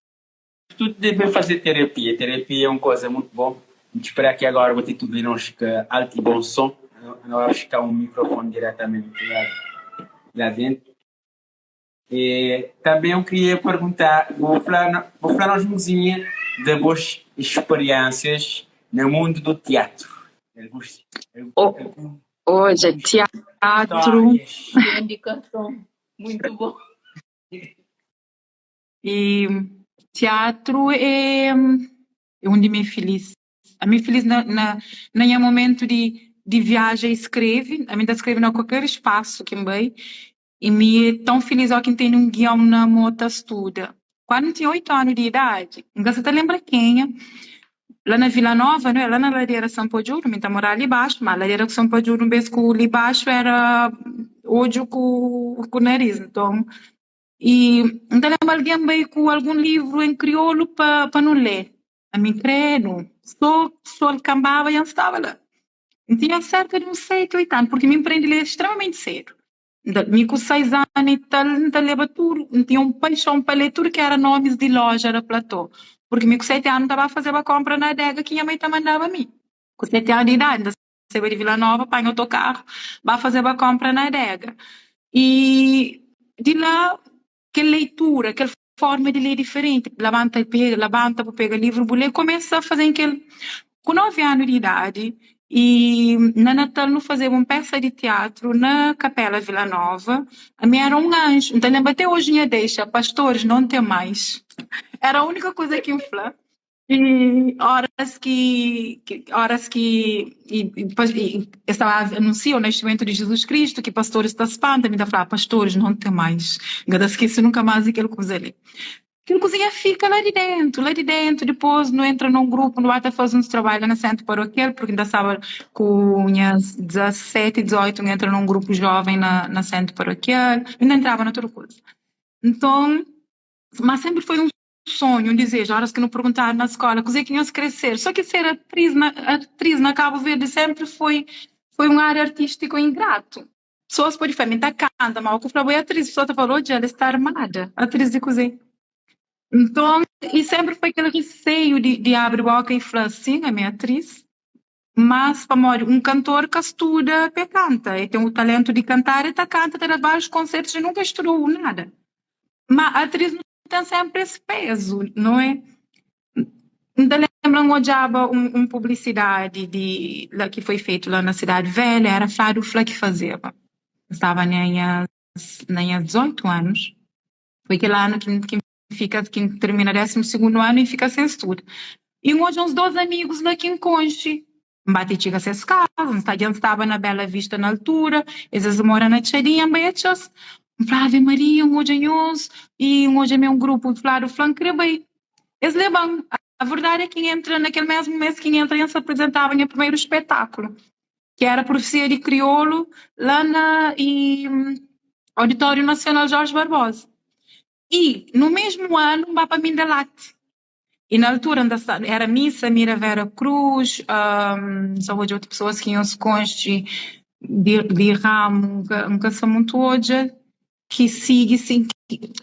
tudo deve fazer terapia. Terapia é uma coisa muito bom. Vou esperar que agora vou ter tudo nós que alto e bom som. Não vai ficar um microfone diretamente lá dentro. E também eu queria perguntar, vou falar umas musiquinhas de boas experiências no mundo do teatro. Alguns, Oh, alguns, hoje, algumas teatro. histórias. Que indicação. Muito bom. E teatro é onde me feliz. A mim feliz na nenhum momento de viagem escreve, a mim tá escreve em qualquer espaço que me e me é tão feliz ao que tem um guião na mota estuda. Quando tinha 8 anos de idade, você te lembra quem é? Lá na Vila Nova, não é? Lá na Ladeira São Paulo, me tá morar ali embaixo, mas a Ladeira São Paulo, um vez que ali embaixo era olho com o nariz, então. E então lembro alguém veio com algum livro em crioulo para não ler. A mim credo, só cambava e estava lá. Eu tinha cerca de uns 7, 8 anos, porque me empreende a ler extremamente cedo. Me com 6 anos e tal, então leva tudo, tinha um paixão para ler tudo que era nomes de loja era platô. Porque me com 7 anos estava a fazer a compra na adega que minha mãe tá mandava a mim. Com 7 anos de idade, ainda saiu de Vila Nova, apanha o carro, vai fazer a compra na adega. E de lá, aquela leitura, aquela forma de ler diferente, levanta e pega, levanta para pegar livro, vou ler, começa a fazer aquele. Com 9 anos de idade, e na Natal não fazia uma peça de teatro na Capela Vila Nova, a minha era um anjo. Então lembro até hoje minha deixa, pastores não tem mais. Era a única coisa que infla. E horas que e estava anuncia o nascimento de Jesus Cristo, que pastores está espanta, me dá falar, pastores não tem mais. Nunca esqueci nunca mais aquele coisa ali. Aquela cozinha fica lá de dentro, depois não entra num grupo, não vai fazer uns trabalho na centro paroquial, porque ainda estava com minhas 17, 18, entra num grupo jovem na centro paroquial, ainda entrava na outra coisa. Então, mas sempre foi um sonho, um desejo. Horas que não perguntaram na escola, coisa que iam crescer. Só que ser atriz na Cabo Verde sempre foi um área artístico ingrato. Pessoas podem falar, tá canta, mas o que eu falei, atriz, a pessoa tá falou, ela está armada, atriz de cozinha. Então, e sempre foi aquele receio de abrir a boca e falar assim, a minha atriz. Mas, para um cantor que estuda, que canta, e tem o talento de cantar, e tá canta, tem vários concertos e nunca estudou nada. Mas a atriz não tem sempre esse peso, não é? Ainda lembro um publicidade lá que foi feito lá na Cidade Velha, era Flávio Fla que fazia. Estava nem 18 anos. Foi aquele ano que fica, que termina 12º ano e fica sem estudo. E hoje uns dois amigos lá que enconche. Bate chega a casa, a estava na Bela Vista na altura, eles moram na Tchadinha, Bechas. Flávio Maria, um hoje e um hoje é um grupo, Flávio Flan, eles levam. A verdade é que entra naquele mesmo mês que entra, eles se apresentavam em primeiro espetáculo, que era a Profecia de Crioulo, lá na Auditório Nacional Jorge Barbosa. E no mesmo ano, vai para Mindelact. E na altura era missa, Mira Vera Cruz, só hoje outras pessoas que iam se conste de ramo, nunca sou muito hoje, que sigue, sim,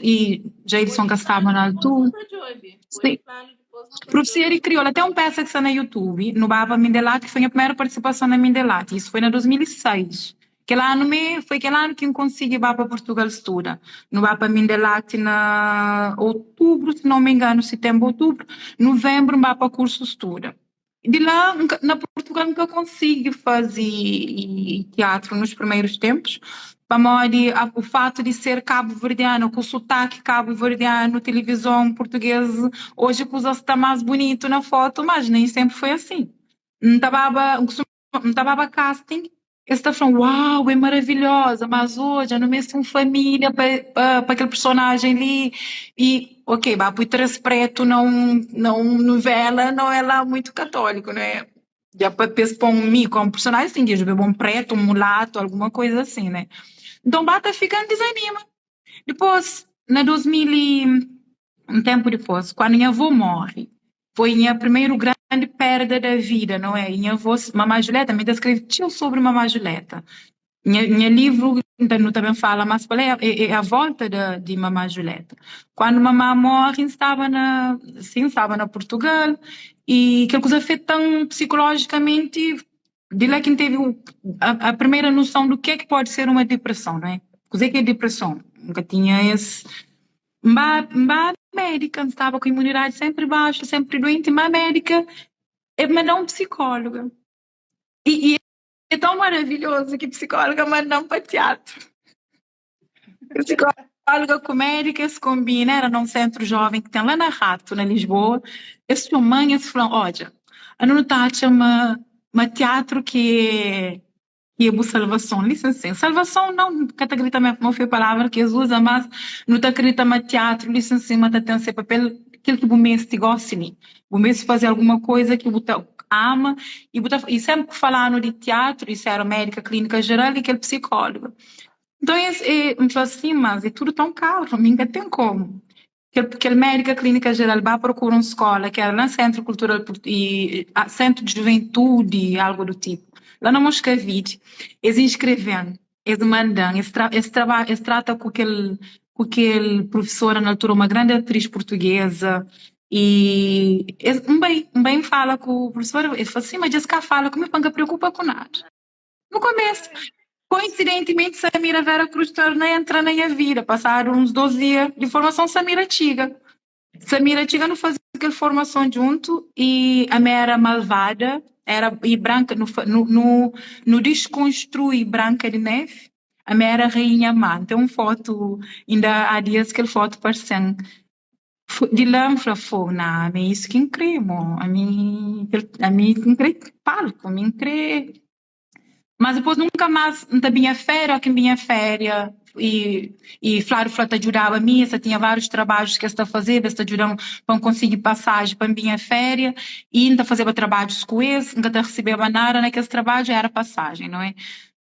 e Jailson que estava na altura. Sim. Profecia de Crioula, até um peça que está na YouTube, no Baba Mindelact, que foi a primeira participação na Mindelact, isso foi em 2006. Kel anu mê, foi kel anu ki N konsigi ba pa Portugal studa. Nu ba pa Mindelact na outubru, si não me engano, setenbru, outubru. Nuvenbru N ba pa kursu studa. Di la, na Portugal N ka konsigi faze tiatru nos primeiros tempos, pamodi o fatu di ser kabuverdiana, ku sutaki kabuverdianu, tilivizon português, oji kuzas sta más bunitu na fotu, mas nem senpri foi asin. N ta baba, N kustuma N ta baba casting, es ta fla-m, uau, é maravilhosa, mas odja, nu meste un família pa pa kel personajen li. I, ok, ba pui 3 pretu na un na un nuvela não é lá muito católico, né? Dja pa pa es pô-m mi komu personajen, ten ki djobe un pretu, un mulatu, alguma koisa asin, né? Nton ba ta fika, N dizanima. Dipôs, na 2000 i un ténpu dipôs, kuandu nha avô móre, foi nha primeru grandi perda da vida, não é? I nha avô, Mamá Julieta, mi ta skrebe txeu sobri Mamá Julieta. Nha, nha livru, nu ta ben fala más pa la, é, é a volta da, di Mamá Julieta. Kuandu mamá móre, N staba na, sin, N staba na Purtugal, i kel kuza afeta-m psikolójikamenti. Di la ki N tevi a, a primeira noção do que é que pode ser uma depressão, não é? Kuzê ki é depressão? N ka tinha es. N ba, N ba médika, N staba ku imunidadi sénpri baxu, sénpri duenti, N ba médika, e manda-m un psikóloga. I, i é tão maravilhoso ki psikóloga manda-m pa tiatru. Psikóloga ku médika es konbina, era na un sentru jóven ki ten la na Rato, na Lisboa. Es txoma-m, es fla-m, Odja, anu nu ta atxa ma ma tiatru ki é ki é bu salvason. Lisensen, salvason nau, N ka ta kridita ma foi palavra ki es uza, mas nu ta kridita ma tiatru, lisensen, ma ta ten se papel, kel ki bu meste gósi li. Bu meste faze alguma koza ki bu ta ama i bu ta i sénpri ku falanu di tiatru, isu éra médika klínika jeral i kel psikóloga. Nton es e, N fla sin, mas é tudu tãu karu, mi N ka ten komu. Kel, kel médika klínika jeral ba prokura un skóla ki éra na Sentru Kultural i Sentru di Juventudi, algu du tipu, la na Moscavide. Es inskreve-m, es manda-m, es tra, es traba, es trata ku kel, ku kel prufesora na altura, uma grandi atris purtugeza, i es, N bai, N bai N fala ku prufesora, el fla sin, ma dja es ka fala ku mi pa N ka preokupa ku nada. No começo, coincidentemente, Samira Vera Cruz torna entra na nha vida. Passado uns 2 dia de formação, Samira txiga. Samira txiga, nu faze kel formação djuntu e ami era malvada, era e Branca, nu, nu, nu, nu desconstrui Branca de Neve. Ami era rainha má. N ten un foto, inda há dias kel foto parse-m. Di la N fla, Fogo, na, ami é isu ki N kre, mo. Ami, ami N kre palku, ami N kre. Mas dipôs nunka más N ta binha féria, óki N binha féria i i fladu fla ta djudaba mi, es ta tinha várius trabadjus ki es ta fazeba, es ta djuda-m pa N konsigi pasaji pa N binha féria i N ta fazeba trabadjus ku es, N ka ta resebeba nada na kes trabadju, éra pasajen, não é?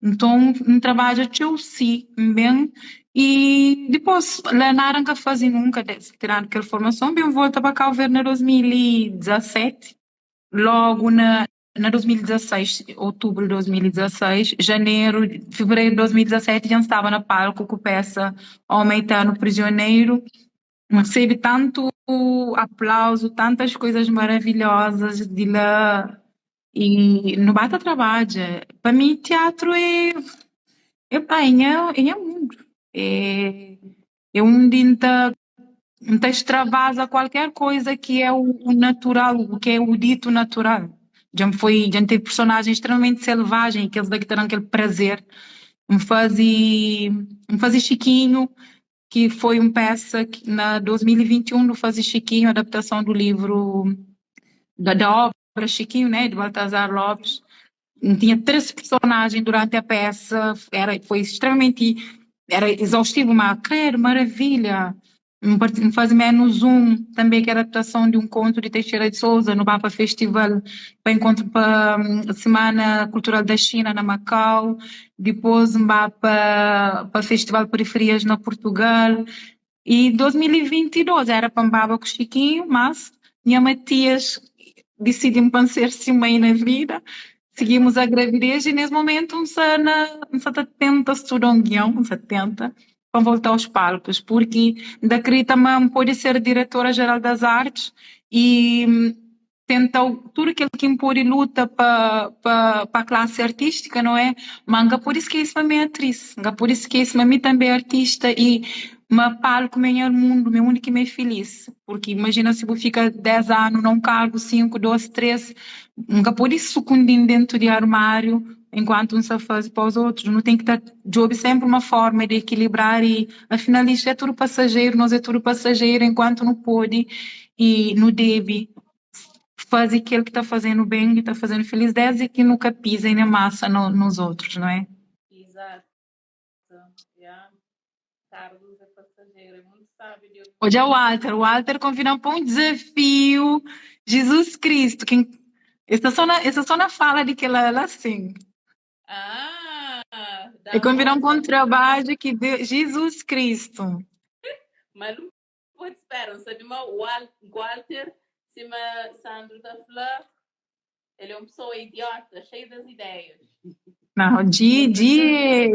Nton N trabadja txeu si, N ben i dipôs la nada N ka faze nunka, tiradu kel formason, N ben volta pa Kau Verdi na 2017, lógu na Na 2016, outubru di 2016, janeru, fevereru di 2017 dja N staba na palku ku pesa Homem Eterno Prisioneiro. N resebe tantu aplauzu, tantas coisas maravilhosas di la i nu ba ta trabadja. Pa mi tiatru é, epá, é nha, é nha mundu, é É undi N ta N ta extravaza kualker koiza ki é o natural, o ki é o dito natural. Dja N foi, dja N teve personajen extremamenti selvajen i kes la ki ta da-m kel prazer. N faze N faze Chiquinho, ki foi un pesa ki na 2021 nu faze Chiquinho, adaptason du livru da da obra Chiquinho, né, di Baltazar Lopes. N tinha 3 personajen duranti a pesa, era foi extremamenti era exaustivu, ma credo, maravilha! N parti N faze Menos Um tanbe, ki era adaptason di un kontu di Teixeira de Sousa, nu ba pa festival pa enkontru pa Semana Cultural da China na Macau, dipôs N ba pa pa Festival Periferias na Portugal, i 2022 era pa N baba ku Chiquinho, mas nha Matias disidi-m pa N ser si mãe na vida, seguimos a gravidez e nes momentu N sta na N sta ta tenta studa un guion, N sta tenta pa N volta aos palcos, porque N ta kridita ma N pode ser diretora geral das artes e. tenta tudu kel ki N pode luta pa pa pa klasi artístika, não é? Ma N ka pode skese ma mi é atris, N ka pode skese ma mi tanbe é artista y ma palku mi é nha mundu, mi é undi ki mi é filis. Purki imajina si bu fika 10 anu na un kargu, 5, 2, 3, N ka pode sukundi-m dentu di armáriu enkuantu N sta faze pa os otus. Nu ten ki ta djobe senpri uma forma di ekilibrar y afinal istu é tudu pasajeru, nos é tudu pasajeru enkuantu nu pode y nu debe faze kel ki ta faze-nu ben y ta faze-nu filis desdi ki nu ka piza y nen masa nos otrus, não é? Exato. Yeah. Carlos é passageiro, é muito sábio de ouvir. Odja Walter, Walter konvida-m pa un dizafiu, Jizus Kristu, ki N sta só na, N sta só na fala di kel-la la sin. Ah, E dá konvida-m pa un moça. trabadju ki de Jizus Kristu. Mas não pode espera, não sabe ma Walter, sima Sandro ta fla, ele é uma pessoa idiota, cheia das ideias. Não, Di, Di,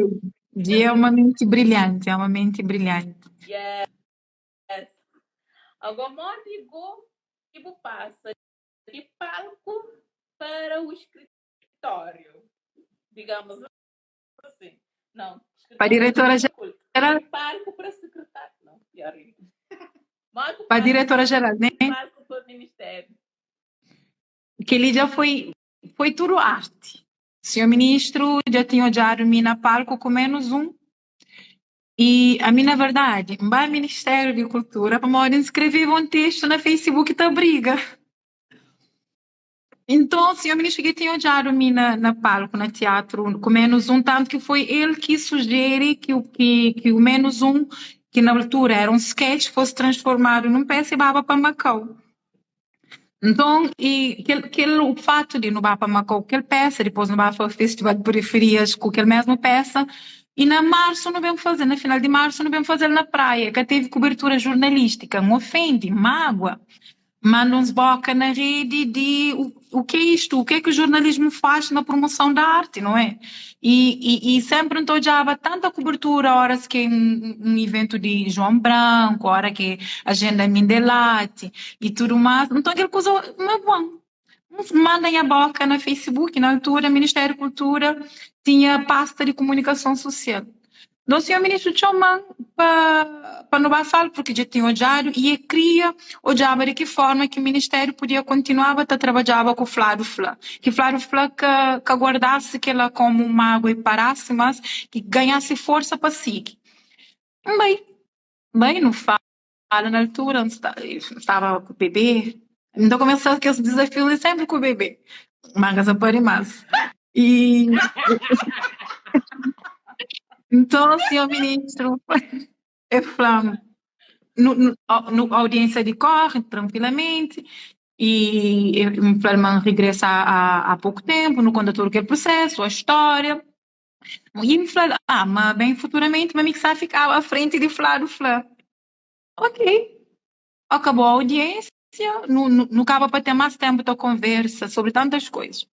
Di é uma mente brilhante, é uma mente brilhante. Yes. Agora, modi go que bu passa de palco para o escritório, digamos assim. Não, Pa escritório não diretora é culto. geral, De palco para secretário, não, pior ainda. Modi pa passa diretora geral, né? de palco para o ministério. Kel-li dja foi, foi tudu arti. Senhor ministru dja tinha odjadu mi na palku ku menus un y ami na verdadi N ba Ministériu di Kultura pamodi N skreveba un testu na Facebook ta briga. Nton, senhor ministru dja tinha odjadu mi na, na palku, na tiatru ku menus un, tantu ki foi el ki sujeri ki, ki, ki o menus un, ki na altura era un sketch, fosi transformadu nun pesa y baba pa Macau. Nton, y kel, kel o fatu di nu ba pa Macau ku kel pesa, dipôs nu ba pa Festival de Periferias ku kel mesmu pesa, y na marsu nu ben faze, na final di marsu nu ben faze-l na praia, ka tevi kubertura jurnalístika, N ofende, N mágua, manda uns boka na redi di o, o que é isto, o que é que o jornalismo faz na promoção da arte, não é? E, e, e sempre N ta odjaba tanta kubertura óras ki é un, un iventu di João Branco, óra ki é Agenda Mindelati y tudu más, nton kel kuza magoa-m. N manda nha boka na Facebook, na altura Ministériu di Kultura tinha pasta di komunikason susial. Nton sinhor ministru txoma-m pa pa nu ba fala, purki dja tinha odjadu y e kria odjaba di ki forma ki ministériu pudia kontinuaba ta trabadjaba ku Fladu Fla. Ki Fladu Fla ka ka guardasi kela komu mágua y parasi, mas ki ganhasi forsa pa sigi. N bai, N bai nu fala na altura N sta N staba ku bebê, N ta kumesa kes dizafiu li senpri ku bebê, ma N ka sa pari más. E nton sinhor ministru e fla-m nu, nu, nu audiênsia dikóre trankuilamenti y N fla-l ma N rigresa há há poku tenpu, nu konta tudu kel prusésu, a stória. Y N fla-l, ah, ma ben futuramenti ma mi ki sta fikaba a frenti di Fladu Fla. Ok, akabou audiênsia, nu, nu, nu kaba pa ten más tenpu ta konversa sobri tantas koizas.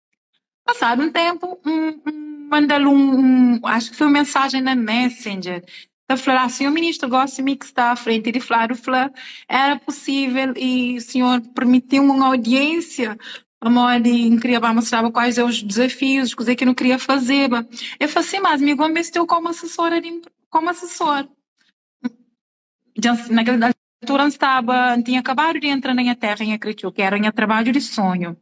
Pasadu un tenpu, N, N manda-l un, un, acho ki foi un mensajen na Messenger, ta fla-l, ah, sinhor ministru, gosi mi ki sta a frenti di Fladu Fla, era pusível y sinhor permiti-m un audiênsia pamodi N kria ba mostraba kuais é os dizafius, kuzê ki nu kria fazeba. El fla sin, mas mi gosi N meste-u komu asesora di, komu asesor. Dja na kel altura N staba, N tinha kabadu di entra na nha terra, nha kretxeu, ki era nha trabadju di sonhu,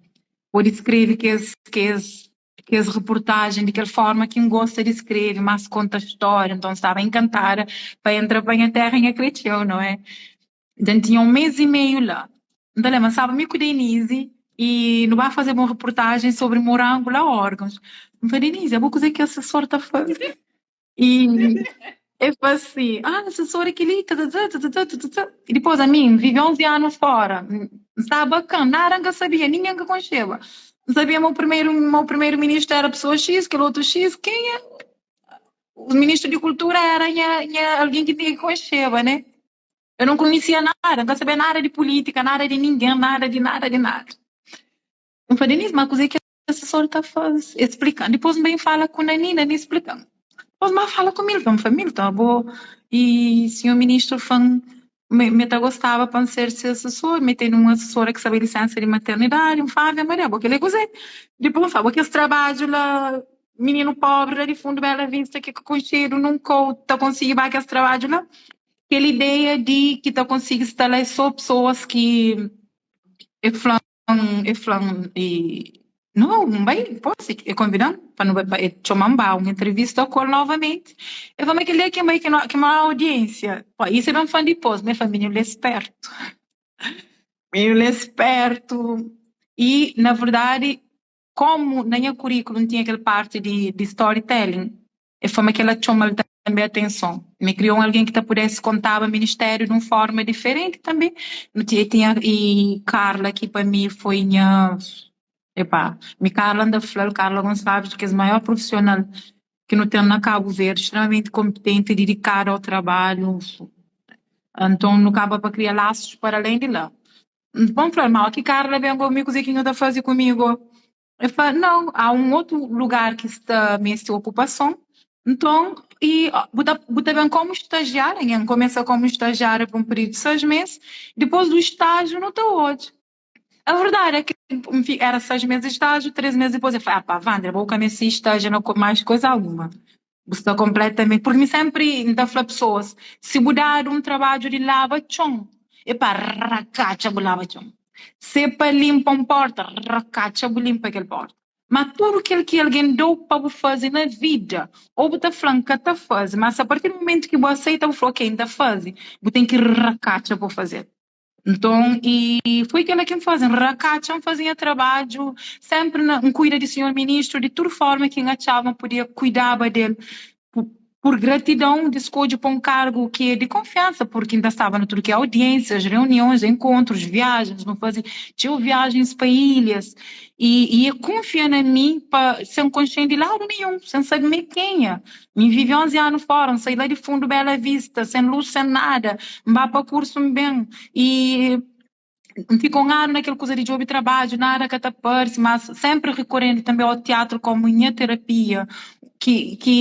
pode skrebe kes, kes, kes reportajen di kel forma ki N gosta di skrebe, mas konta stória, nton N staba enkantada pa entra pa nha terra, nha kretxeu, não é? Dja N tinha un mês y meiu la. N ta lenbra, N staba mi ku Denise y nu ba fazeba un reportajen sobri morangu la órgãos. N fla, Denise, abo kuzê ki asesor ta faze? Y el fla asi, ah, asesor é kel-li, tatatá, tatatá, tatatá. Y dipôs ami, N vive 11 anu fóra, N staba kan, nada N ka sabia, ningen N ka konxeba. N sabia ma o primeru, ma o primeru ministru éra pesoa X, kel otu X, kenha? O ministru di kultura éra nha, nha algen ki N tinha ki konxeba, né? Eu não conhecia nada, N ka sabia nada di pulítika, nada di ningen, nada di nada di nada. N fla, Denise, ma kuzê ki asesor ta faze? El splika-m. Dipôs N ben fala ku Nani, Nani splika-m. Dipôs N ba fala ku Milton, N fla, Milton, abo y sinhor ministru fla-m. Mi ta gostaba pa N ser se asesor, mi tene un asesora ki sta bai lisensa di maternidadi, N fla, Ave Maria, bo kel-li é kuzê? Dipôs N fla, bo kes trabadju la, mininu pobri la di fundu Bela Vista ki ka konxedu nunka ô ta konsigi ba kes trabadju la? Kel ideia di ki ta konsigi sta la é sô pesoas ki e fla E fla-m, e No, N bai, pode E konvida-m pa nu bai pa E txoma-m ba un entrevista ku el novamenti. E fla-m, ma kel dia ki N bai ki ki maior audiénsia. Pô, isu e ben fla-m dipôs, ma e fla, mininu li é spertu. Mininu li é spertu. I, na verdadi, kómu na nha kuríkulu N tinha kel parti di di storytelling, E fla ma kel-la txoma-l tanbê atenson. Mi kria un algen ki ta pudese kontaba ministériu di un fórma diferenti tanbê. Nu tinha, tinha i Carla ki pa mi foi nha, epá, mi Carla N ta fla-l, Carla Gonçalves, di kes maior prufisional ki nu ten na Kabu Verdi, stremamenti konpitenti, didikadu au trabalhu. Anton nu kaba pa kria lasus para alén di la. Nton N fla-l, ma óki Carla ben gomi kuzê ki nhu ta faze kumigu? El fla, Nau, há un otu lugar ki sta meste okupason. Nton, i bu ta bu ta ben komu stajiária. Nha, N kumesa komu stajiária pa un períodu di seis mês. Dipôs du stájiu, nu ta odja. A verdadi é ki N fika, éra seis mês di stájiu, três mês dipôs el fla, Ah pá, Vandria, bo ka meste stájia na mais koza alguma. Bu sta konpletamenti. Purki mi sénpri N ta fla pesoas, si bu dadu un trabadju di laba txon, é pa rakatxa bu laba txon. Si é pa linpa un pórta, rakatxa bu linpa kel pórta. Má tudu kel ki algen da-u pa bu faze na vida, ô bu ta fla, N ka ta faze, má si apartir di mumentu ki bu aseita, bu fla, Ok, N ta faze, bu ten ki rakatxa pa bu faze-l. Nton, i foi kela ki N faze, N rakatxa, N faze nha trabadju, senpri na, N kuida di sinhor ministru di tudu forma ki N atxaba ma N podia kuidaba del, pur gratidon di skodje pa un kargu ki é di konfiansa, purki N ta staba na tudu ki é audiensias, reunions, enkontrus, viajens, nu faze txeu viajens pa ilhas, i e kunfia na mi pa, sen konxe-m di ladu ninhun, sen sabe mi é kenha. Mi vive 11 anu fora, N sai la di fundu Bela Vista, sen lus, sen nada, N ba pa kursu N ben i N fika un anu na kel kuza di djobe trabadju, nada ka ta parse, mas senpri rikorendu tanbe ao tiatru komu nha terapia, ki ki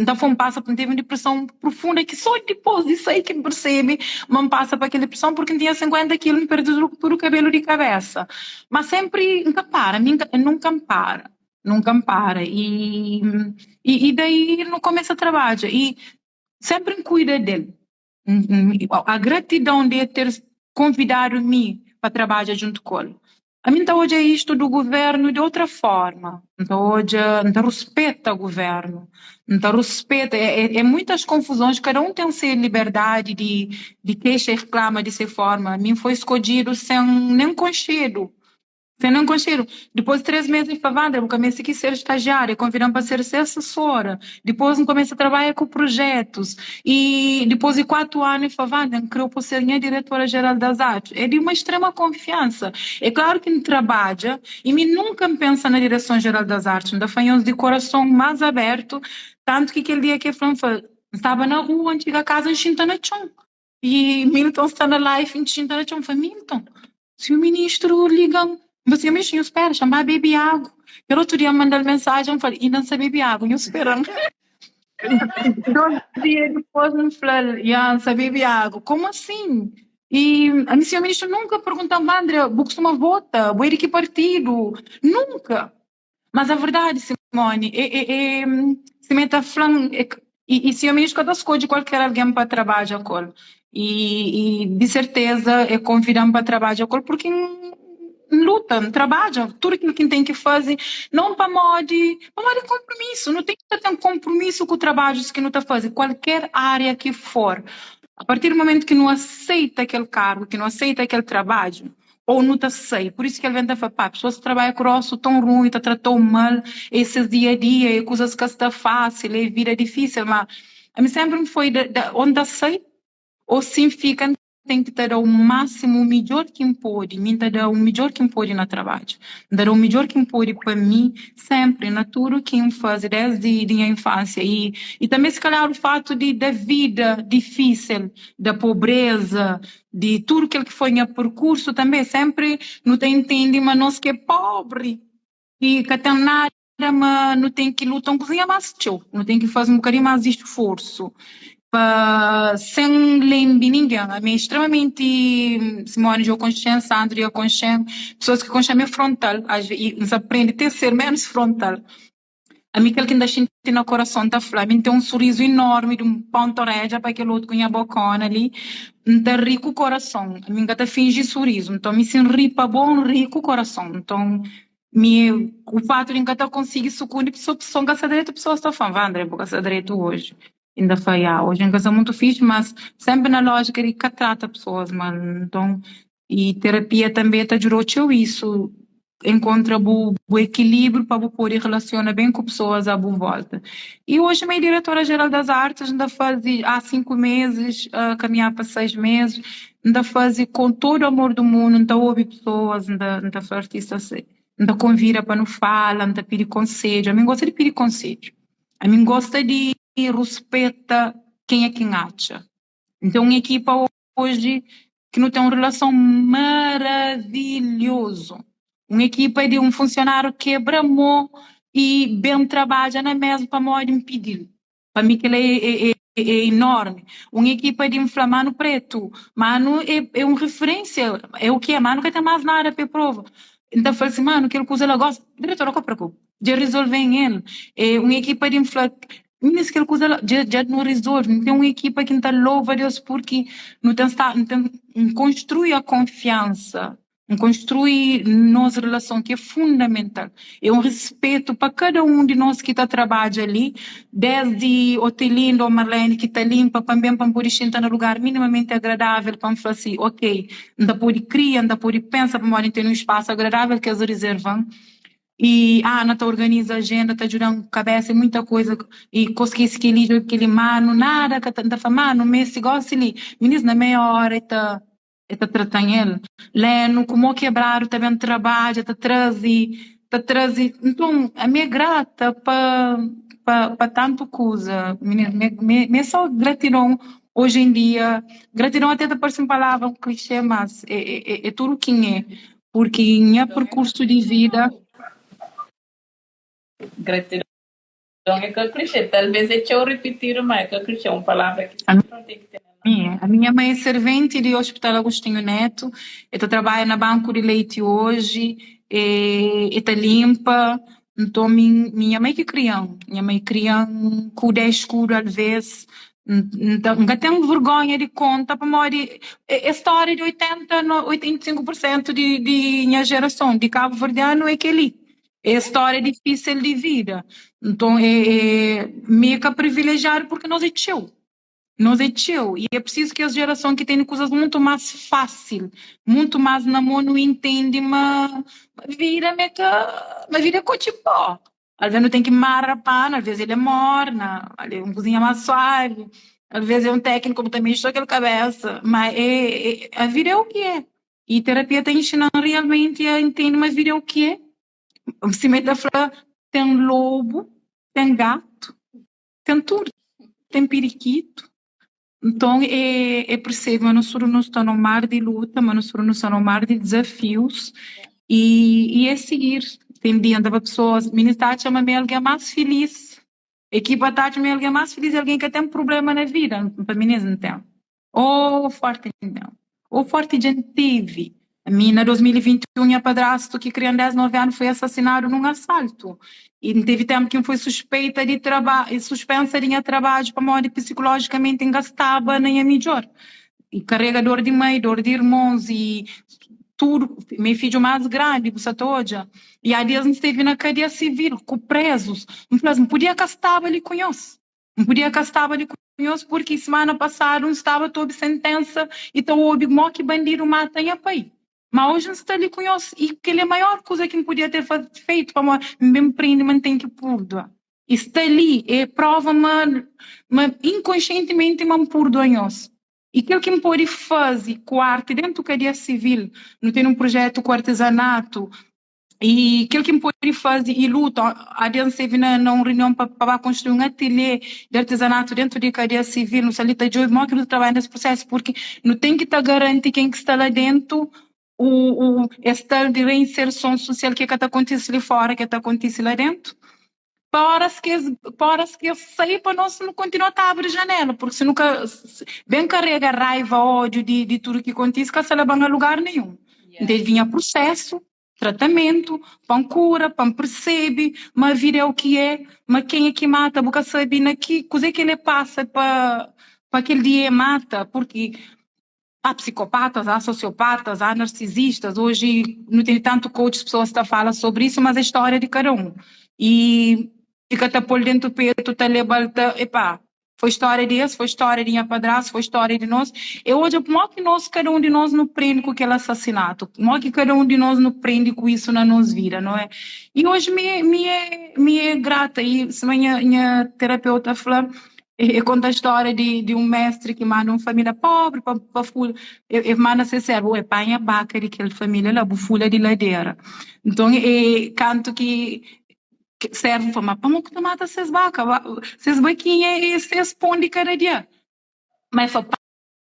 N ta fla N pasa, N tevi un dipreson profunda ki so dipos di sai ki N persebe ma N pasa pa kel dipreson purki N tinha 50 kilu, N perde tudu kabelu di kabesa, ma senpri N ka para, mi N nunka N para. Nunka N para i i daí nu kumesa trabadja i senpri N kuida del. A gratidon di el ter konvidadu mi pa trabadja djuntu ku el. Ami N ta odja istu du guvernu di otra forma, N ta odja, N ta ruspeta guvernu, N ta ruspeta, é muitas konfuzons, kada un ten se liberdadi di kexa i riklama di se forma, ami N foi skodjidu sen nen konxedu. Sen nen konxedu. Dipôs di 3 mês, el fla, Vandra, bu ka meste ki ser stajiária. El konvida-m pa ser se asesora. Dipôs, N kumesa trabadja ku prujétus. I dipôs di 4 anu, el fla, Vandra, N krê-u pa ser nha diretora jeral das artis. É di uma extrema konfiansa. É klaru ki N trabadja i mi nunka N pensa na direson jeral das artis. N ta fla nhos di korason más abértu, tantu ki kel dia ki el fla-m, N fla, N staba na rua, N txiga kaza, N xinta na txon. I Milton sta na life, N xinta na txon, N fla, Milton, si un ministru liga-m, N fla si, Nha ministru, nhu spera, xa-m ba bebe agu. Kel otu dia N manda-l mensajen, N fla-l, inda N sa bebe agu, nhu spera-m. Dos dia dipôs N fla-l, Ya, N sa bebe agu. Komu asin? I ami, sinhor ministru nunka pergunta-m, Andrea, bu kustuma vota? Bu é di ki partidu? Nunka! Mas a verdadi, Simone, é, é, é, sima el ta fla-m, é, i, i sinhor ministru ka ta skodje kualker algen pa trabadja ku el. I, i di serteza el konvida-m pa trabadja ku el purki N, N luta, N trabadja tudu kil ki N ten ki faze, non pamodi, pamodi konpromisu. Nu ten ki ta ten konpromisu ku trabadjus ki nu ta faze, kualker ária ki for. A partir di momentu ki nu aseita kel kargu, ki nu aseita kel trabadju, Ou nu ta sai. Pur isu ki algen ta fla, pá, pesoas ta trabadja ku rostu ton runhu, ta trata-u mal, é ses dia-a-dia, é kuzas ka sta fásil, é vida difísil. Má ami sénpri N foi da, da, ô N ta sai, ô si N fika N ten ki ta da u másimu, u midjór ki N pode. Mi N ta da u midjór ki N pode na trabadju. N ta da u midjór ki N pode pa mi, sénpri, na tudu ki N faze désdi di nha infánsia. I, i tanbê si kalhar u fatu di da vida difísil, da pobréza, Di tudu kel ki foi nha perkursu tanbe, senpri nu ta intende ma nos ki é pobri i ka ten nada, ma nu ten ki luta un kuzinha más txeu, nu ten ki faze un bokadinhu más di sforsu. Pa sen lenbe ningen. Ami é extremamenti Simone dja konxe-m, Sandro dja konxe-m, pesoas ki konxe-m é frontal, y N sa prende te ser ménus frontal. Ami kel ki N ta xinti na korason N ta fla. Ami N ten un surizu enormi di un ponta oredja pa kel otu ku nha bokona li. N ta ri ku korason. Ami N ka ta finji surizu. Nton mi si N ri pa bo, N ri ku korason. Nton mi o fatu di N ka ta konsigi sukundi pesoa, pesoa N ka sta dretu, pesoas ta fla-m, Vandre, bu ka sta dretu oji. Inda fla, ya, oji N ka sta mutu fixi, mas senpri na lójika di ka trata pesoas mal. Nton, i terapia tanbe ta djuda-u txeu isu, enkontra bu bu ekilíbriu pa bu pode relasiona ben ku pesoas a bu volta. I oji mi é diretora jeral das artes, N ta faze há 5 mezis, kaminhá pa 6 mezis, N ta faze ku tudu amor du mundu, N ta obi pesoas, N ta N ta fla artistas, N ta konvida pa nu fala, N ta pidi konsedju, ami N gosta di pidi konsedju. Ami N gosta di ruspeta kenha ki N atxa. N ten un ekipa oji ki nu ten un relason maravilhozu. Un ekipa di un funsionáriu kebra mô i ben trabadja na mésmu pamodi N pidi-l. Pa mi kel-la é é enormi. Un ekipa di N fla, Manu Pretu, manu é é un referénsia, é u ki é, manu ka ten más nada pa e prova. N ta fla-l si, manu, kel kuza la gosi, diretor, ka preokupa. Dja rizolven el. É un ekipa di N fla, Minis kel kuza la dja dja nu rizolve. N ten un ekipa ki N ta louva Deus purki nu ten sta nu ten N konstrui a konfiansa, N konstrui nos relason ki é fundamental. É un rispetu pa kada un di nos ki ta trabadja li, desdi Otelinda ô Marlene ki ta linpa pa N ben pa N pode xinta na lugar minimamenti agradável pa N fla si, ok, N ta pode kria, N ta pode pensa pamodi N ten un spasu agradável ki es rizerva-m. I Ana ta organiza ajenda, ta djuda-m ku kabesa i muita kuza. I ko skese kel-li, djobe kel-li. Manu, nada ka ta. N ta fla, Manu, meste gosi li. Minis, na meia óra e ta e ta trata-m el. Lenu, ku mô kebradu, ta ben trabadja, ta traze, ta traze. Nton, ami é grata pa pa pa tantu kuza. Minis, mi mi mi é sô gratidon oji en dia. Gratidon até ta parse un palavra, un klixé, mas é é é tudu ki N é. Porque nha percurso di vida. Gratidão é ka clichê, talvez é txeu repetido, mas é ka clichê, é um palavra ki sempre nu tem ki ter na nossa. A minha mãe é servente di Hospital Agostinho Neto, e ta trabalha na banco di leite hoje, e, e ta limpa. Nton mi, minha mãe ki krian, nha mãe krian ku 10 escudo alvês. N ta, N ka ten vergonha di konta pamodi é stória di 80, 85% di, di nha jerason di kabu-verdianu é kel-li. É stória difísil di vida. Nton é, é mi é ka privilejiadu porque nos é txeu. Nos é txeu e é prisizu ki es jerason ki tene kuzas mutu más fásil, mutu más na mô nu intende ma vida ma é ka, ma vida é kotxi pó. Alvês nu ten ki mara panu, alvês el é morna, alvês é un kuzinha más suavi, alvês é un tékniku bu ta mexi sô kel kabésa, ma é, é a vida é u ki é. E terapia ta inxina-m realmenti a intende ma vida é u ki é. Sima el ta fla, ten lobu, ten gatu, ten tudu, ten pirikitu. Nton é é persebe ma nos tudu nu sta nun mar di luta, ma nos tudu nu sta nun mar di dizafius i i é sigir. Ten dia N ta fla pesoas, minis ta atxa ma mi é algen más filis, ekipa ta atxa ma mi é algen más filis, algen ki ka ten prubléma na vida. N fla, minis N ten. Oh forti N ten. Oh forti dja N tevi. Mi na 2021 nha padrastu ki kria-m 10, 9 anu foi asasinadu nun asaltu. I N tevi tenpu ki N foi suspeita di traba suspensa di nha trabadju pamodi psikulójikamenti N ka staba na nha midjór. I karega dor di mai, dor di irmons i tudu. Mi é fidju más grandi, bu sa ta odja. I há dias N stevi na kadia sivil ku prezus. N fla-s, N pudia ka staba li ku nhos. N pudia ka staba li ku nhos purki simana pasadu N staba ta obi sentensa i ta obi mo ki bandidu mata nha pai. Ma oji N sta li ku nhos i kel é maior kuza ki N pudia ter feitu pamodi N ben prende ma N ten ki púrdua. I sta li é prova ma ma inkonsientimenti ma N púrdua nhos. I kel ki N pode faze ku arti dentu kadia sivil, nu ten un prujetu ku artezanatu, I kel ki N pode faze i luta, Aden stevi na na un reunion pa pa ba konstrui un atelhê di artezanatu dentu di kadia sivil. Nu sta li ta djobe modi ki nu ta trabadja nes prusesu purki nu ten ki ta garanti ken ki sta la dentu u u es tal di reinserson susial ki ka ta kontise li fora ke ta kontise la dentu. Pa óras ki es, pa óras ki es sai pa nos nu kontinua ta abri janela, purki si nu ka ben karega raiva, ódiu di di tudu ki kontise ka sta leba-m a lugar nenhun. Nta es vinha prusésu, tratamentu, pa N kura, pa N persebe ma vida é u ki é, ma kenha ki mata bu ka sabe na ki kuzê ki el pasa pa pa kel dia e mata, purki Há psicopatas, há sociopatas, há narcisistas, hoje nu tene tantu coaches, pessoas ta fala sobre isso, mas é história de cada um. E fica ta pol dentu petu, ta lebal, ta, epá, foi história di es, foi história di nha padrasto, foi história di nos. E odja mo ki nos, cada um di nos nu prende ku kel assassinato, mo ki cada um di nos nu prende ku isso na nos vida, não é? E hoje mi, mi é, mi é grata e sima nha, nha terapeuta fla, E konta stória di di un méstri ki manda un família póbri pa pa fula. E e manda se sérvu, Oi, panha baka di kel família la, bu fula di ladera. Nton, e kantu ki sérvu fla, Ma pamodi ku ta mata ses baka? Ses bakinha é ses pon di kada dia. Ma e fla,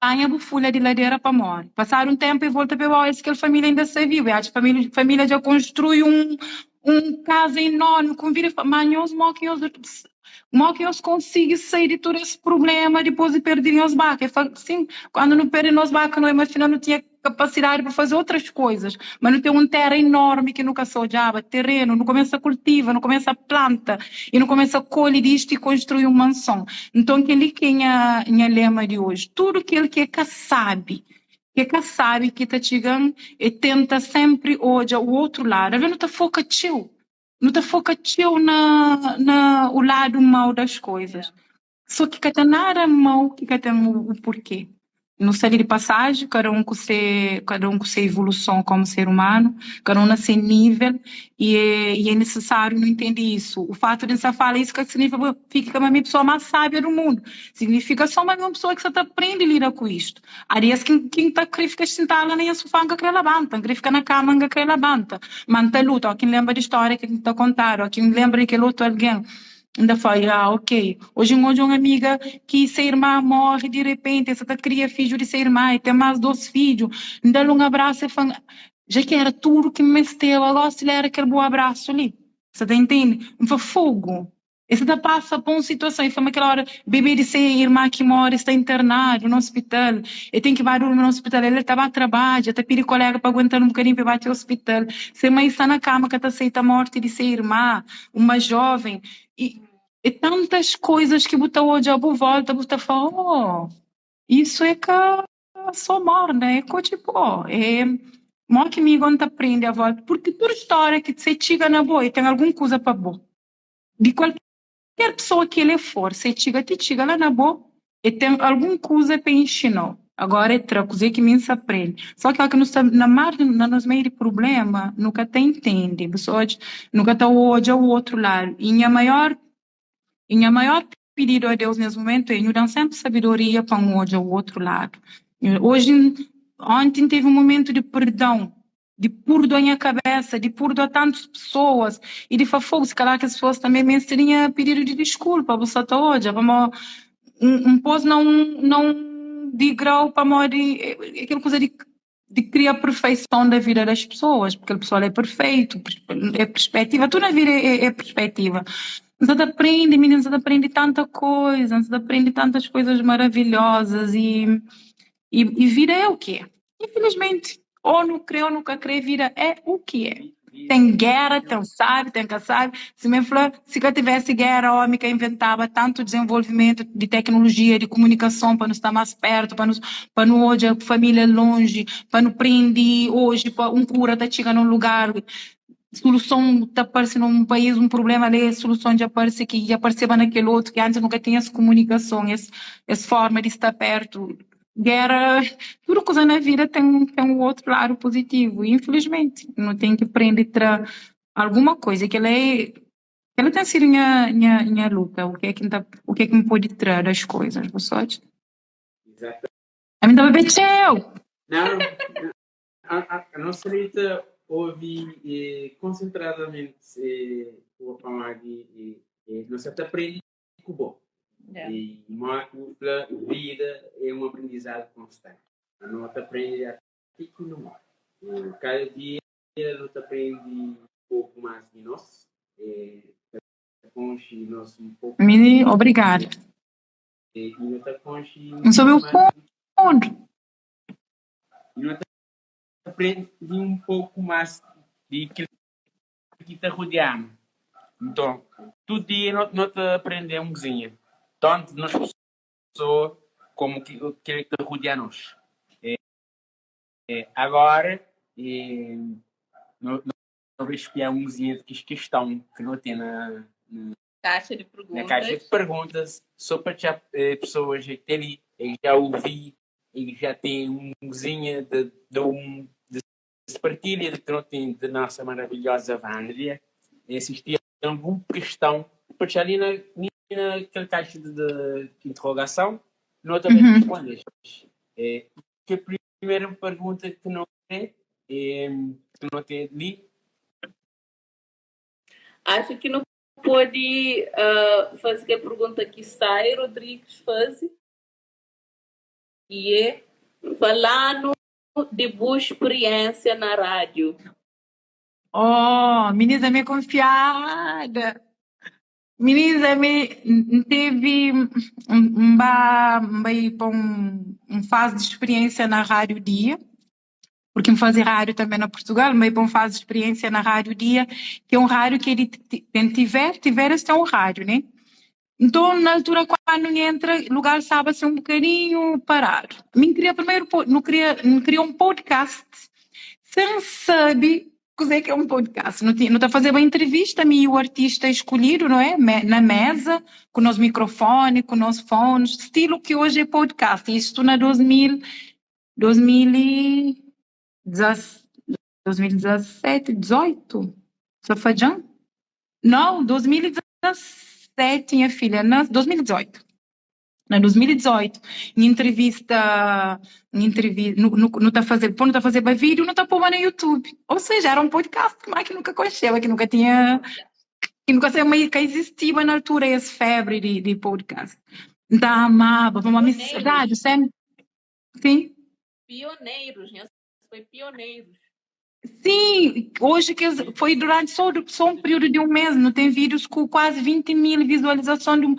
Panha bu fulha di ladera pa móre. Pasadu un ténpu, e volta pa e oja si kel família inda sta vivu. E atxa família, família dja konstrui un un kaza enormi, konvida, e fla, Má nhos, mó ki nhos mó ki nhos konsigi sai di tudu es prubléma dipôs di perde nhos baka? E fla, Sin, kandu nu perde nos baka, nu imajina nu tinha kapasidadi pa faze otras koizas, ma nu ten un tera enormi ki nu ka sa odjaba, terenu, nu kumesa kultiva, nu kumesa planta i nu kumesa kolhe distu i konstrui un manson. Nton kel-li ki é nha nha lema di oji, tudu kel ki é ka sabi, ki é ka sabi ki ta txiga-m é tenta senpri odja u otru ladu. Alvês nu ta foka txeu, nu ta foka txeu na na u ladu mau das koizas. So ki ka ten nada mau ki ka ten u porke. Nu sta li di pasaji, kada un ku se kada un ku se ivoluson komu ser umanu, kada un na se nivel i é i é nisisáriu nu intende isu. U fatu di N sta fala isu ka signifika pa fika ma mi pesoa más sábia du mundu, signifika so ma mi un pesoa ki sa ta prende lida ku istu. Há dias ki ki N ta kre fika xintadu la na nha sufá N ka kre labanta, N kre fika na kama N ka kre labanta, ma N ta luta. Óki N lenbra di stória ki N ta kontadu, óki N lenbra di kel otu algen, N ta fla, ah, ok. Oji N odja un amiga ki se irma móre di repenti, el sa ta kria fidju di se irma, el ten más dôs fidju. N da-l un abrasu, el fla-m, dja ki éra tudu ki N mesteba gósi li éra kel bu abrasu li. Sa ta intende? N fla, Fogu! El sa ta pasa pa un situason. El fla ma kel óra bebé di se irma ki móre sta internadu na ospital, el ten ki ba durmi na ospital. El ta ba trabadja, ta pidi koléga pa aguenta-l un bokadinhu pa el ba ti ospital. Se mai sta na kama ka ta seita mórti di se irma. Uma jovem e e tantas coisas ki bu ta odja a bu volta bu ta fla oh isso é ka só morna é kotxi pó é mo ki mi go ta prende a volta porque tudo história ki se txiga na bo e ten algun kuza pa bo di kualker pessoa ki el é for se txiga ti txiga la na bo E ten algun kuza pa inxina-u. Agora e tra kuzê ki mi N sa prende. Só ki óki nu sta na mar di na nos meiu di prubléma, nu ka ta intende. Bu sa odja, nu ka ta odja u otru ladu. I nha maior i nha maior pididu a Deus nes mumentu é, Nhu da-m sénpri sabedoria pa N odja u otru ladu. Oji, onti N tevi un mumentu di perdon. Di púrdua nha kabésa, di púrdua tantus pesoas i di fla, Fogu, si kalhar kes pesoas tanbê meste di nha pididu di diskulpa. Bu sta ta odja pamodi N pô-s na un na un digrau pamodi é kel kuza di di kria perfeison da vida das pesoas, kel pesoa la é perfeitu, é perspetiva, tudu na vida é perspetiva. N sta ta prende, mininu, n sta ta prende tanta koza, n sta ta prende tantas koizas maravilhosas i i vida é o ki é. Infilismenti, ô nu krê ô nu ka krê, vida é u ki é. Ten géra, ten sábi, ten ka sábi. Sima el fla, si ka tivesi géra, ómi ka inventaba tantu dizenvolvimentu di teknolojia, di kumunikason pa nu sta más pértu, pa nu pa nu odja família lonji, pa nu prende oji pa un kura ta txiga na un lugar, suluson ta parse na un país, un prubléma la, suluson dja parse ki dja parseba na kel otu, ki antis nu ka tinha es kumunikason, es es fórma di sta pértu. Géra, tudu kuza na vida ten ten u outro ladu puzitivu. Infilismenti, nu ten ki prende tra alguma koza. Kel-la é, kel-la ten sidu nha nha nha luta, u ke ki N ta, u ke ki N pode tra das koizas. Bu sabe? Exato. Ami N ta papia txeu! Não, a nossa Rita ouve eh, concentradamente eh, o pamodi eh, nós ta aprende ku bo. Yeah. E mó ki bu fla, vida é un aprendizadu konstanti. No ta prende ati ki nu móre. E kada dia nu ta prende un poku más di nos, e ta konxe nos un poku. Mi, obrigada. E nu ta konxe N sobe o fundo. E nu ta prende un poku más di kel ki ta rodia-nu. Nton, tudu dia no ta prende un kuzinha, tantu nos pesoa komu kel ki ta rodia nos. Agora, no bai spia un kuzinha di kes kiston ki no ten na Caixa de perguntas. Na caixa de perguntas, só pa txá pessoas ki ten li e ki já ouvi e ki já ten un kuzinha de de un de se partilha de que no ten de nossa maravilhosa Vandria e sisti algun questão pa txá li na li na kel caixa de de interrogação no ta ben responde e ke primeira pergunta que no ten e que no ten li. Acho que no pode uh, fazer kel pergunta ki Sai Rodrigues faze, ki é fala-nu di bu spiriénsia na rádiu. Oh, minis ami é konfiada. Minis ami N tevi N ba N bai pa un un fase di spiriénsia na rádiu dia, porque N faze rádiu tanbe na Purtugal, N bai pa un fase di spiriénsia na rádiu dia, ki é un rádiu ki é di ten Tiver, Tiver es ten un rádiu, né? Nton, na altura kandu N entra, lugar staba asin un bokadinhu paradu. Mi N kria primeru, nu kria, N kria un podcast sen sabe kuzê ki é un podcast. Nu tinha, nu ta fazeba entrevista, mi i u artista eskolhidu, não é? Na mesa, ku nos mikrofoni, ku nos fones, stilu ki oji é podcast. Istu na 2000, 2017, 18? Sa fadja-m? Nau, 2017, nha filha, na 2018. Na 2018, N entrevista, N entrevi, nu, nu, nu ta faze, pô nu ta fazeba vídiu, nu ta poba na YouTube. Ou seja, era un podcast má ki nu ka konxeba, ki nu ka tinha, ki nu ka sabia ma ka izistiba na altura es febri di, di podcast. N ta amaba, pamodi mi rádiu sénpri, sim. Pioneiros, nhos foi pioneiros. Sim, hoje que foi durante só, só um período de um mês, não tem vídeos com quase 20 mil visualizações, de um,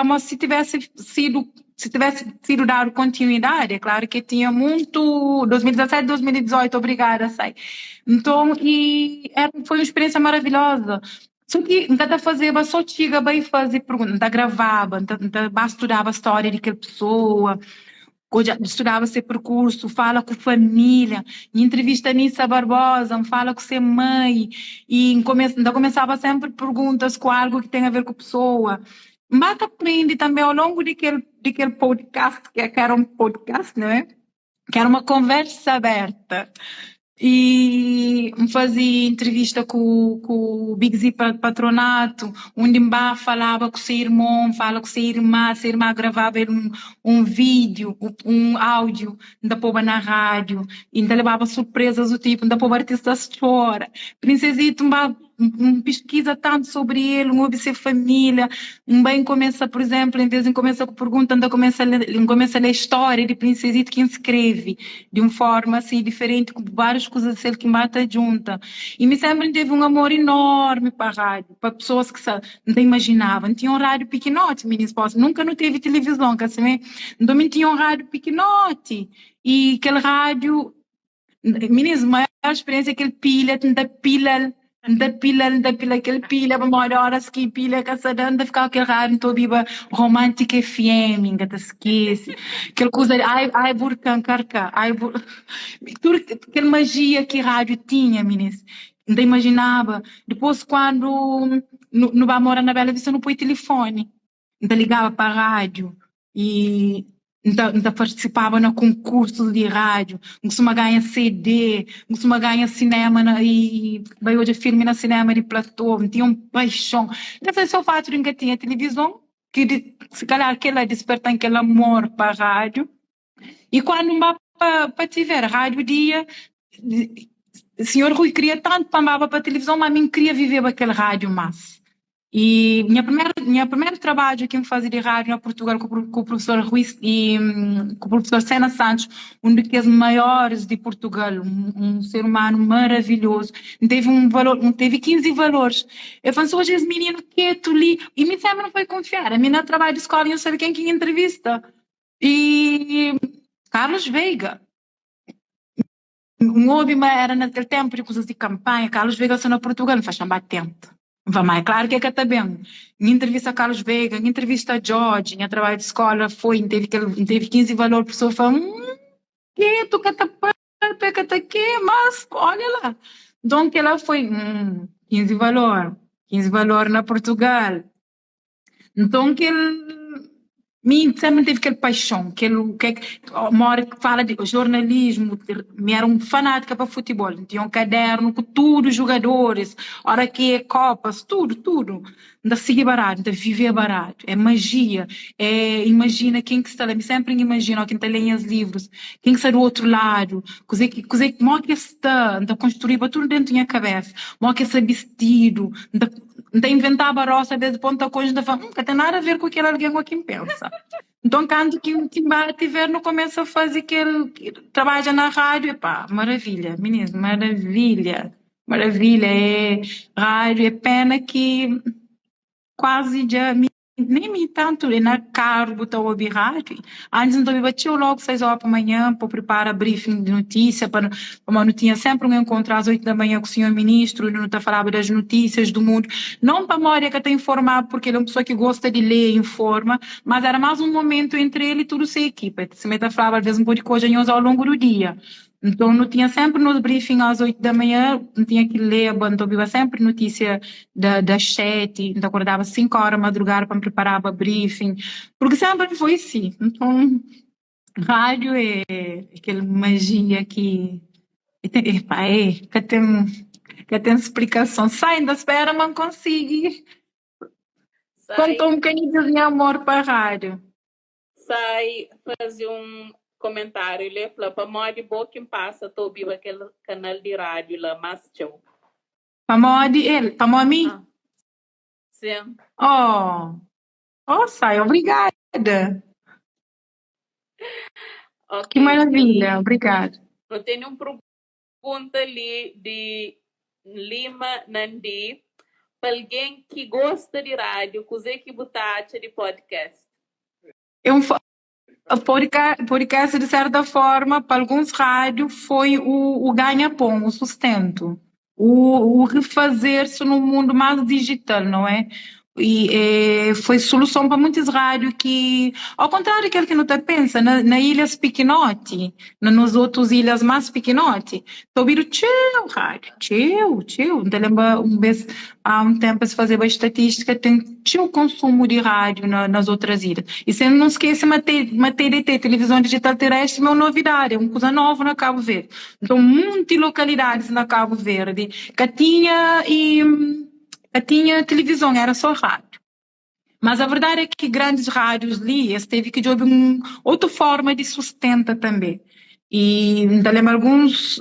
mas se tivesse sido se tivesse sido dado continuidade, é claro que tinha muito 2017, 2018, obrigada, sai. Então, e era, foi uma experiência maravilhosa. Só que N ka ta fazeba só txiga bai faze pergunta, N ta gravaba, N ta, N ta ba studaba stória di kel pesoa, Odja, N studaba se perkursu, fala ku família, N intrivista Nissa Barbosa, N fala ku se mãe i N kumesa, N ta kumesaba sénpri perguntas ku algu ki ten aver ku pesoa. N ba ta prende tanbe au longu di kel di kel podcast, ki ka éra un podcast, nê, ki éra uma konversa aberta. I N faze intrivista ku ku Big Zee Patronato, undi N ba falaba ku se irmon, fala ku se irma, se irma gravaba el un un vídiu, un áudiu, N ta poba na rádiu i N ta lebaba surprezas do tipu, N ta poba artistas txora. Princesito N ba N piskiza tantu sobri el, N obi se família, N bai N kumesa, pur izénplu, en vês di N kumesa ku pergunta, N ta kumesa lé, N kumesa lé stória di Princesito ki N skrebe, di un fórma asi diferenti, ku várius kuzas di sel ki N ba ta djunta. I mi sénpri N tevi un amor inórmi pa rádiu, pa pesoas ki sa, N ta imajinaba, N tinha un rádiu pikinoti, minís, pos nunka nu tevi tilivizon, ka simé? Nton mi N tinha un rádiu pikinoti i kel rádiu Minis, maior spiriensia é kel pilha, N ta pila-l, N ta pila-l, N ta pila kel pilha pamodi óras ki pilha ka sta da, N ta fikaba ku kel rádiu, N ta obiba Romántica FM, N ka ta skese. Kel kuza di ai, ai burkan karka, ai bur. Tudu kel majia ki rádiu tinha, minis, N ta imajinaba. Dipôs kandu nu nu ba mora na Bela Vista nu poi tilifoni. N ta ligaba pa rádiu i N ta N ta partisipaba na konkursus di rádiu. N kustuma ganha CD, N kustuma ganha sinéma na i bai odja filmi na sinéma di Platô. N tinha un paixon. Deve ser sô fatu di N ka tinha tilivizon ki di si kalhar kel-la disperta-m kel amor pa rádiu. I kandu N ba pa pa Tiver, rádiu dia, sinhor Rui kria tantu pa N baba pa tilivizon, má mi N kria viveba kel rádiu más. E nha primeru, nha primeru trabadju ki N faze di rádiu na Purtugal ku ku prufesor Rui e ku prufesor Sena Santos, un di kes maioris di Purtugal, un un ser umanu maravilhozu. N tevi un valor, N tevi 15 valores. El fla-m si oji es mininu ketu li, i mi senpri N foi kunfiada, mi na trabadju di skola nha sabe ken ki N entrevista. E Carlos Veiga. N obi ma era na kel tenpu di kuzas di kanpanha, Carlos Veiga sta na Purtugal, N fla, xa-m ba tenta. N fla, ma é klaru ki el ka ta ben. N intrivista Carlos Veiga, N intrivista George, nha trabadju di skola foi, N tevi kel, N tevi 15 valor, profesor fla, Hum, ketu, ka ta papia, ka ta ke, mas olha la. Nton kela foi, hum, 15 valor, 15 valor na Purtugal. Nton kel mi senpri N tevi kel paixon, kel modi ki fala di jornalismu, mi era un fanátika pa futibol, N tinha un kadernu ku tudu jugadoris, ora ki é kopas, tudu, tudu, N ta sigi ba rádiu, N ta viveba rádiu, é majia, é imajina ken ki sta la, mi senpri N imajina óki N ta lé nhas livrus, ken ki sta di otru ladu, kuze ki, kuze, modi ki es sta, N ta konstruíba tudu dentu nha kabesa, modi ki es sta bistidu, N ta. N ta inventaba rosa bes di ponta konxe, N ta fla, ka ten nada a ver ku kel algen o ki N pensa. Nton kantu ki N bati ver nu kumesa faze kel trabadja na rádiu, epá, maravilha, minis, maravilha, maravilha, é rádiu, é pena ki kuazi dja mi. Nem mi tantu é na karu bu ta obi rádiu. Antis N ta obiba txeu logu 6 óra pa manhan pa pripara briefing di notísia pa pamodi nu tinha senpri un enkontru às 8 da manhan ku sinhor ministru undi nu ta falaba das notísias du mundu. Non pamodi el ka ta informaba purki el é un pesoa ki gosta di lê i informa, mas era más un momentu entri el i tudu se ekipa. Sima el ta flaba alvês N pode ka odja nhos au longu du dia. Nton, nu tinha sénpri nos briefing às 8 da manhã, N tinha ki leba, N ta obiba sénpri notísia da das 7, N ta kordaba 5 óra madrugada pa N priparaba briefing, purki sénpri foi si. Nton, rádiu é kel majia ki, epá, é ka ten, ka ten splikason. Sai, N ta spera ma N konsigi konta un bokadinhu di nha amor pa rádiu. Sai faze un komentáriu li, el fla, Pamodi bo ki N pasa ta obiba kel kanal di rádiu la más txeu. Pamodi el? Pamodi mi? Ah, sin. Oh, oh Sai, obrigada! Ok, Ki maravilha, obrigada. Nu tene un pergunta li di Lima Nandi, Pa algen ki gosta di rádiu, kuzê ki bu ta atxa di podcast? É um podcast de certa forma pa alguns rádio foi o, o ganha-pão, o sustento, o, o refazer-se num mundo mais digital, não é? E é, foi solução para muitos rádios que, ao contrário daquilo que não tá pensa, na, na ilhas pequenote, na nos outros ilhas mais pequenote, ta obidu txeu rádiu, txeu, txeu. N ta lenbra un bes, há un tenpu es fazeba estatístika, ten txeu konsumu di rádiu na nas otras ilhas. I sen nu skese ma T ma TDT, Tilivizon Dijital Terestri, ma é un novidadi, é un kuza novu na Kabu Verdi. Nton, munti lokalidadis na Kabu Verdi ka tinha i ka tinha tilivizon, era só rádiu. Mas a verdade é ki grandes rádios li, es teve ki djobe un otu forma di sustenta tanbe. E N ta lenbra alguns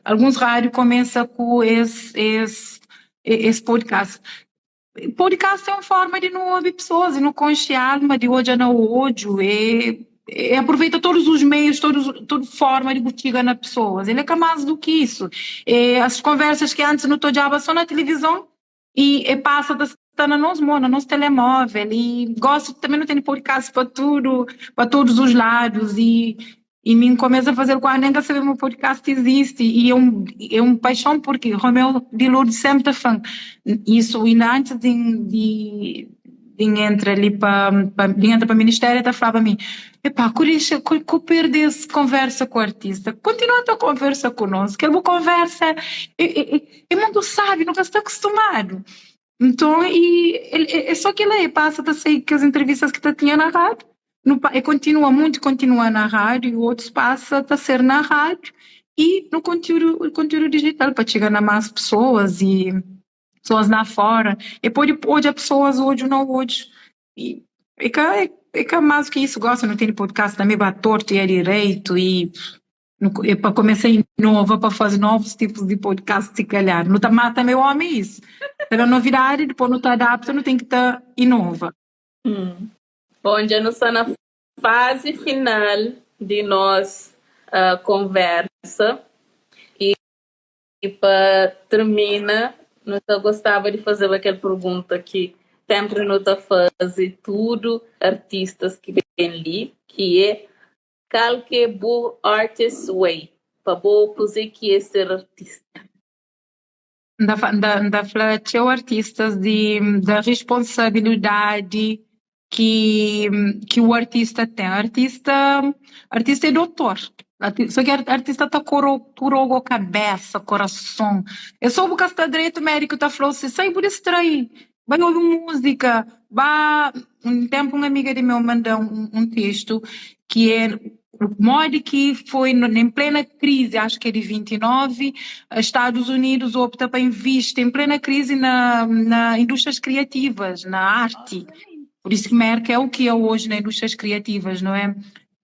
alguns rádio kumesa ku es es es podcast. Podcast é un forma di nu obi pesoas, di nu konxe alma, di odja na odju, é é aproveita todos os meios, todos tudu forma di bu txiga na pesoas. El é ka más du ki isu. É as konversas ki antis nu ta odjaba so na tilivizon, E e pasa ta sta na nos mon, na nos telemóvel e gosi também nu tene podcast pa tudo, pa todos os lados e e mi N kumesa fazel kuandu nem ka sabe ma podcast izisti e é um é um paixon porque Romeu di Lourdes sempre ta fla-m isso inda antes di di di N entra li pa pa di N entra pa ministério el ta flaba mi Epá, ku dexa, ku ku perde es konversa ku artista, kontinua ta konversa ku nos, kel bu konversa é é é É mundu sabi, nu ka sta kustumadu. Nton, i é só kila, e pasa ta sai kes entrevistas ki ta tinha na rádiu, nu pa, e kontinua, munti kontinua na rádiu i otus pasa ta ser na rádiu i no kontiúdu, kontiúdu dijital pa txiga na más pesoas i pesoas lá fora. E pode odja pesoas odju na odju i é ka, é ka más ki isu. Gosi nu tene podcast tanbe ba tortu i a direitu i. É pa kumesa inova, pa faze novus tipus di podcast si kalhar. Nu ta mata meu omi isso. Ta ben novidadi, dipôs nu ta adapta, nu ten ki ta inova. Bom, dja nu sta na fazi final di nos konversa i pa termina nu ta gostaba di fazeba kel pergunta ki sempri nu ta fazi tudu artistas ki ben li, ki é kal ki é bu artist way? Pa bo kuzê ki é ser artista? N ta fla txeu artistas di da responsabilidadi ki ki o artista ten. Artista artista é dotor, so ki artista ta korogo kabesa, korason. É so bu ka sta dretu médiku ta fla-u si sai bu distrai, bai obi múzika, ba. Un ténpu un amiga di meu manda-m un testu ki é modi ki foi em plena krizi, acho que é de 29, Estados Unidos opta pa investi em plena krizi na na indústrias criativas, na arte. Por isso que Merka é o que é hoje na indústrias criativas, não é?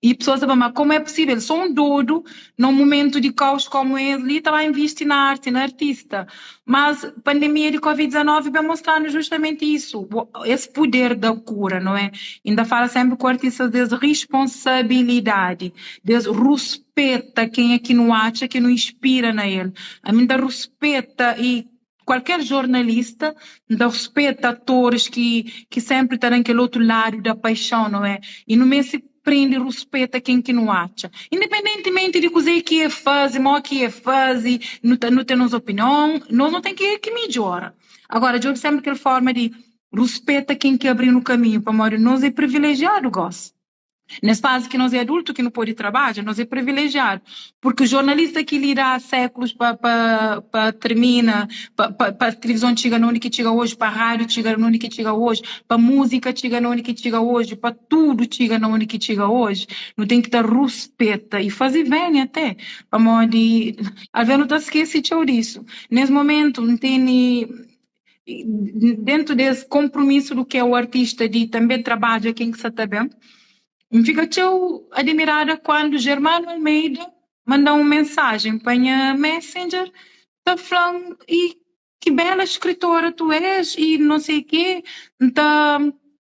E pessoas ta fla, ma como é possível? Só um dodu, num momento de caos como esse li, ta ba investi na arte, na artista. Mas pandemia de Covid-19 ben mostrando justamente isso, esse poder da cura, não é? Inda fala sempre com artistas des responsabilidade, des ruspeta quem é que não acha, que não inspira na ele. A mim da ruspeta e qualquer jornalista, da ruspeta atores que que sempre tá naquele outro lado da paixão, não é? E no meio se prende ruspeta quem que não acha. Independentemente de coisa que é faz, mo que é faz, não não tem nossa opinião, nós não tem que que melhora. Agora, eu sempre aquela forma de respeita quem que abriu no caminho, para morrer, nós é privilegiado, gosto. Nesse fase que nós é adulto, que não pode trabalhar, nós é privilegiado. Porque o jornalista que lida há séculos para pa, pa termina, pa, pa, pa televisão chega onde que chega hoje, para rádio chega onde que chega hoje, para música chega onde que chega hoje, para tudo chega onde que chega hoje. Não tem que ter respeito e fazer bem até. Para modo às vezes não tá esquece disso. Nesse momento, não tem dentro desse compromisso do que é o artista de também trabalha quem que está bem, fica tão admirada quando Germano Almeida manda uma mensagem para a Messenger, tá falando, e que bela escritora tu és, e não sei o quê, então,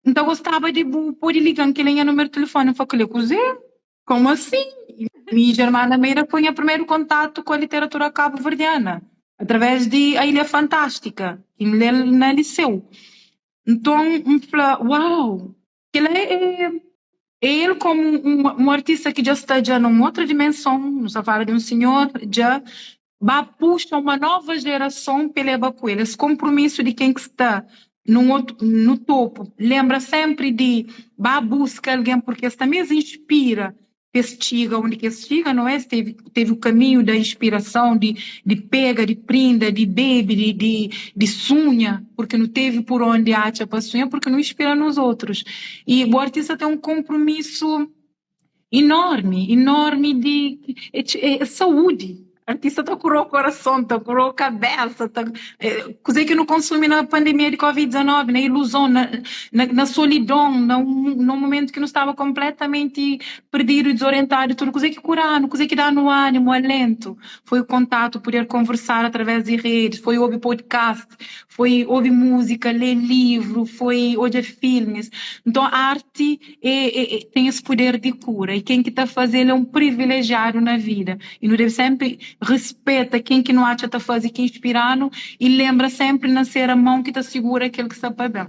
então gostava de poder ligar que ele é número de telefone, eu falei, como assim? E Germano Almeida foi o primeiro contato com a literatura cabo-verdiana, através de A Ilha Fantástica, que me leu na liceu. Então, me falei, uau, ele é, é ele como um artista que já está já numa outra dimensão, nos fala de um senhor já vai puxa uma nova geração pela com ele. Esse compromisso de quem que está num outro, no topo, lembra sempre de vá buscar alguém, porque esse também se inspira que se chega onde que se chega, não é? Teve o caminho da inspiração, de pega, de prinda, de bebe, de sonha, porque não teve por onde acha para sonhar, porque não inspira nos outros. E o artista tem um compromisso enorme, enorme de é saúde. O artista tá curou o coração, tá curou a cabeça, tá, coisa que não consome na pandemia de Covid-19, na ilusão, na solidão, num momento que não estava completamente perdido e desorientado, tudo, coisa que curar, coisa que dá no ânimo, alento. Foi o contato, poder conversar através de redes, foi ouvir podcast, foi ouvir música, ler livro, foi olhar filmes. Então a arte tem esse poder de cura e quem que tá fazendo é um privilegiado na vida. E não deve sempre respeita quem que não acha tá fazendo, quem inspirando e lembra sempre nascer a mão que tá segura aquele que está para bem.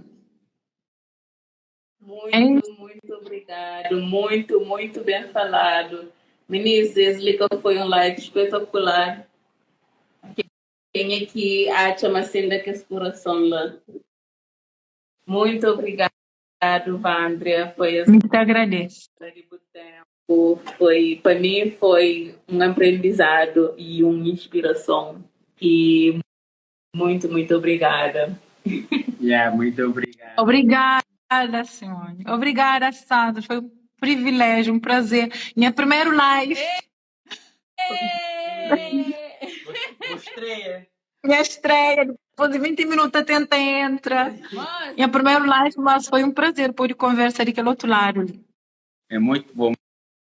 Muito, muito obrigado. Muito, muito bem falado. Meninas, esse foi um live espetacular. Quem aqui acha uma cena que esse coração lá. Muito obrigado, Vandria. Foi Muito agradeço. Foi, para mim foi um aprendizado e uma inspiração. E muito, muito obrigada. Yeah, muito obrigado. Obrigada, Simone. Obrigada, Sandra. Foi um privilégio, um prazer. Minha primeira live. Estreia. Minha estreia. Depois de 20 minutos, tenta entra. Minha primeira live, mas foi um prazer poder conversar daquele outro lado. É muito bom,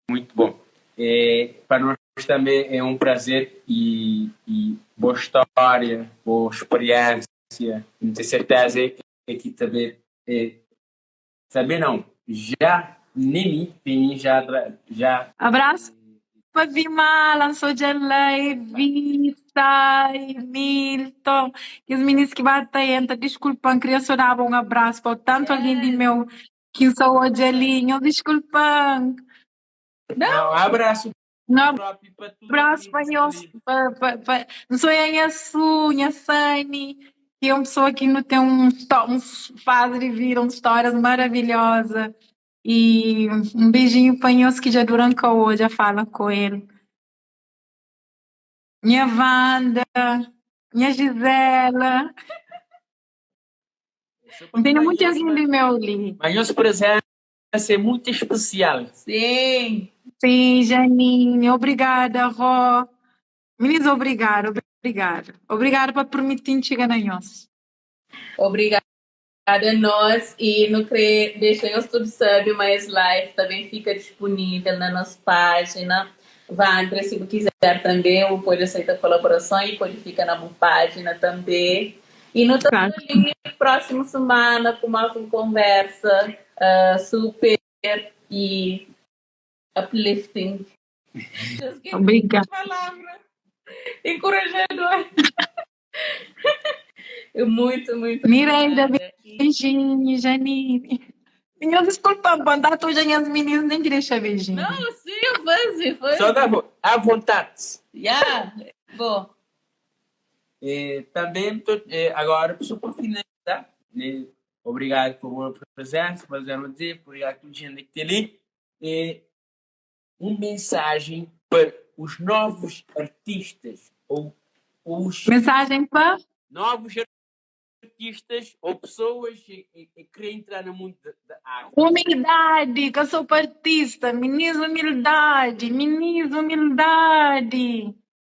muito bom. Para nós também é um prazer e boa história, boa experiência. Não tenho certeza é que também é, também não, já nem mim, já já Abraço para Vimala, sou de Vita e Milton, que os meninos que batem entra, desculpa, queria só dar um abraço para tanto alguém de meu que sou hoje ali, desculpa. Não, abraço Um abraço para nós, para, não sou a minha Su, minha Sani, que é uma pessoa que não tem um, um fase de vida, uma histórias maravilhosa. E um beijinho para nós que já durante hoje já fala com ele. Minha Wanda, minha Gisela. Tem muita gente de meu ali. Mas nossa presença é muito especial. Sim. Sim, Janine. Obrigada, Ró. Meninas, obrigada, obrigada. Obrigada por permitir chegar na nós. Obrigada a nós. E não cre... deixem os tudo sabe, mas live também fica disponível na nossa página. Vá, André, se quiser também, ou pode aceitar colaboração e pode ficar na minha página também. E no claro. próxima semana com mais uma conversa super e uplifting. Obrigada. Palavra. Encorajador. Muito, muito. Miranda, beijinho, Janine. Minha desculpa, mandar todas as meninas nem deixa beijinho. Não, sim, faz, faz. Só dá à vontade. Yeah, bom. Também, tô, agora, só para finalizar, né? Obrigado por presença, por dizer, obrigado a toda gente que tem ali. Uma mensagem para os novos artistas ou os mensagem para novos artistas ou pessoas que, que querem entrar no mundo da arte. Humildade, que eu sou artista, meninos, humildade, meninos, humildade.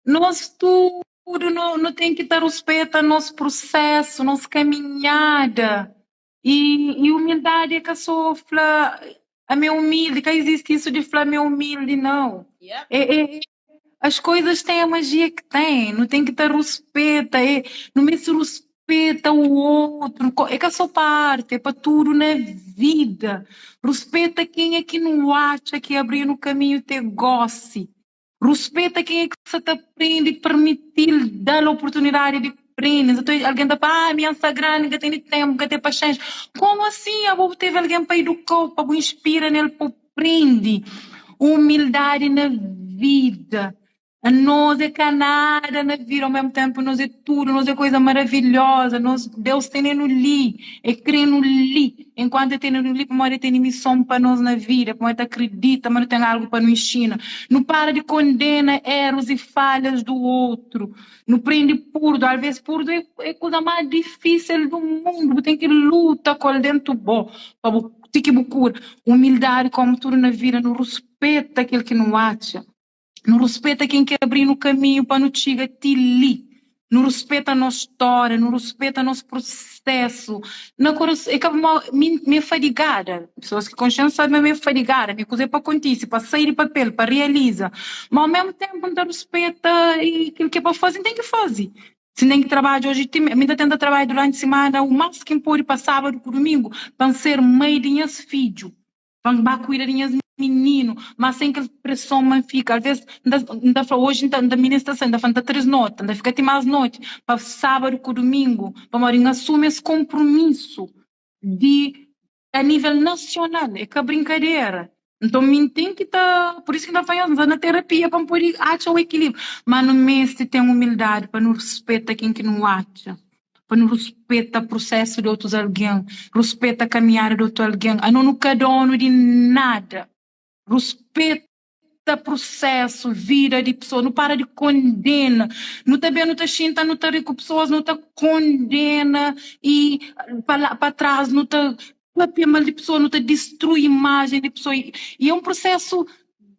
Nós tudo não, não tem que ter respeito ao nosso processo, nossa caminhada. E humildade é que eu sou a minha humilde, que existe isso de falar meu humilde, não. Yep. As coisas têm a magia que têm, não tem que ter respeito, não me se respeita o outro, é que a sua parte, é para tudo na vida. Respeita quem é que não acha que abrir no caminho te goste. Respeita quem é que se te aprende e permitir dar a oportunidade de aprender. Então, alguém está falando, ah, minha grande, que tem tempo, que tem paciência. Como assim? A bobo teve alguém para educar, para inspirar nele, para aprender. Humildade na vida. A nós é canada na vida, ao mesmo tempo nós é tudo, nós é coisa maravilhosa, nós, Deus tem no li, é crer no li, enquanto tem no li, como tem missão para nós na vida, como acredita, mas não tem algo para nos ensinar. Não para de condena erros e falhas do outro, não prende purdo, às vezes purdo é coisa mais difícil do mundo, tem que lutar com ele dentro bom, para ter que cura. Humildade como tudo na vida, não respeita aquele que não acha. Não respeita quem quer abrir no caminho para não chegar até ali. Não respeita a nossa história, não respeita o nosso processo. Não, é que me, me fadigada. Pessoas que consciência sabem me fadigada. Me coisa para acontecer, para sair de papel, para realizar. Mas ao mesmo tempo não respeita e aquilo que é para fazer, tem que fazer. Se nem que trabalho hoje, ainda tenta trabalhar durante a semana, o máximo que pode para sábado para domingo, para ser mãe de minhas filhos. Para cuidar de minhas menino, mas sem que pressão man fica. Às vezes, ainda, hoje, ainda menina está saindo, falta 3 noites, ainda fica até mais noite, para sábado com domingo, para morir, assume esse compromisso de, a nível nacional, é que a brincadeira. Então, me tem que tá, por isso que ainda fazendo na terapia, para poder achar o equilíbrio. Mas no mês tem humildade, para não respeitar quem que não acha. Para não respeitar o processo de outros alguém, respeita a caminhada de outro alguém, a não nunca dono de nada. Respeita processo, vida de pessoa, não para de condena, não tá bem, não tá xinta, não tá rico pessoas, não tá condena e para trás, não tá papel mal de pessoa, não tá destrui imagem de pessoa. E é um processo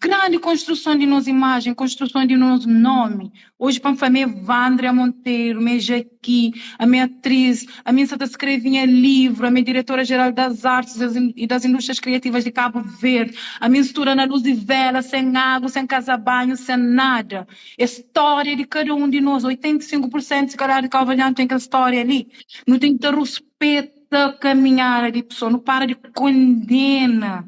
grandi konstruson di nos imajen, konstruson di nos nomi. Oji pa N fla mi é Vandria Monteiro, mi é Jaki, ami é atris, ami N sa ta skrebe nha livru, ami é diretora jeral das artes e das indústrias kriativas di Kabu Verdi, ami N studa na lus di vela, sen agu, sen kaza banhu, sen nada. É stória di kada un di nos, 85 pur sentu si kalhar di kauverdianu ten kel stória li. Nu ten ki ta ruspeta kaminhada di pesoa, nu para di kondena,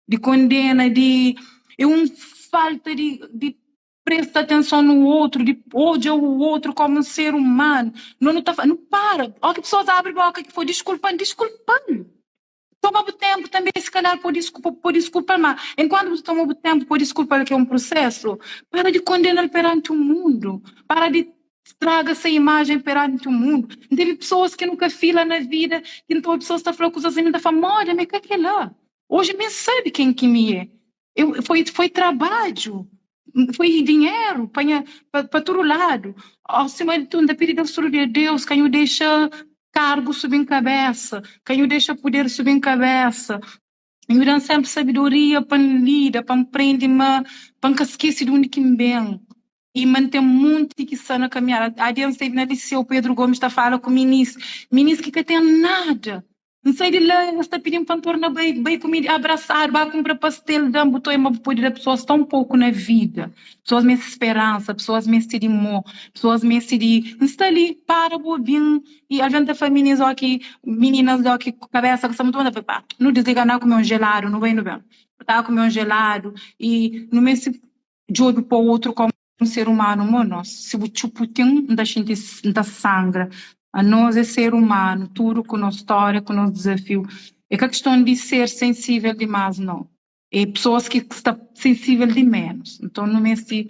di kondena, di é un falta di di presta atenson no outro, di odja o outro komu un ser umanu. No nu ta nu para, óki pesoas abri boka ki foi diskulpa-m, diskulpa-m. Toma bu ténpu tanbê, si kalhar pode diskulpa, pode diskulpa-l, má enkuantu bu ta toma bu ténpu pa diskulpa-l ki é un prusésu, para di kondena-l peranti un mundu, para di straga se imajen peranti un mundu. N tevi pesoas ki nu ka fila na vida, ki N ta obi pesoas ta fla kuzas di mi, N ta fla, modi, ami é ka kel-la. Oji mi N sabe ken ki mi é. Eu, foi, foi trabadju, foi dinheru pa nha, pa, pa tudu ladu. Ó, sima di tudu, N ta pidi Deus tudu dia, Deus, ka nhu dexa kargu subi-m kabésa, ka nhu dexa puder subi-m kabésa. Nhu da-m sénpri sabedoria pa N lida, pa N prende ma, pa N ka skese di undi ki N ben. I ma N ten monti ki sta na kaminhada. Adi N steve na liseu Pedro Gomes ta fala ku minis, minis ki ka ten nada. N sai di la, es ta pidi-m pa N torna bai, bai ku mi abrasadu, ba kunpra pastel, da-m bu toi, ma bu pode da pesoas tãu poku na vida. Pesoas meste speransa, pesoas meste di mo, pesoas meste di N sta li, para bu obi-m. I alven ta fla minis óki, mininas di óki ku kabésa ka sta mutu bon, ta fla, pa, nu disliga, nu ba kume un jeladu, nu bai nu ben. Nu ta kume un jeladu i nu meste djobe pa utru komu ser umanu mo nos. Si bu txuputin, N ta xinti, N ta sangra. Anos é ser umanu, tudu ku nos stória, ku nos dizafiu. É ka kiston di ser sensível dimás, no. É pesoas ki sta sensível di ménus. Nton nu meste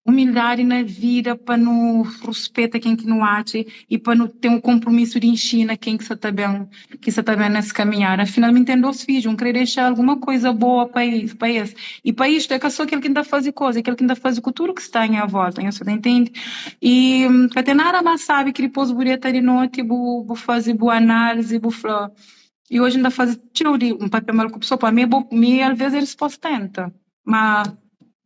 umildadi na vida pa nu ruspeta ken ki nu atxa i pa nu ten konpromisu di inxina ken ki sa ta ben, ki sa ta ben nes kaminhada. Afinal, mi N ten dos fidju, N kre dexa alguma koiza boa pa pa es. I pa istu, é ka so kel ki N ta faze ku es, é kel ki N ta faze ku tudu ki sta a nha volta, nhos sa ta intende? I ka ten nada más sábi ki dipôs bu deta di noti, bu bu faze bu análisi, bu fla, i oji N ta faze txeu di, N papia mal ku pesoa, pa mi é bo, mi alvês é disposta tenta, má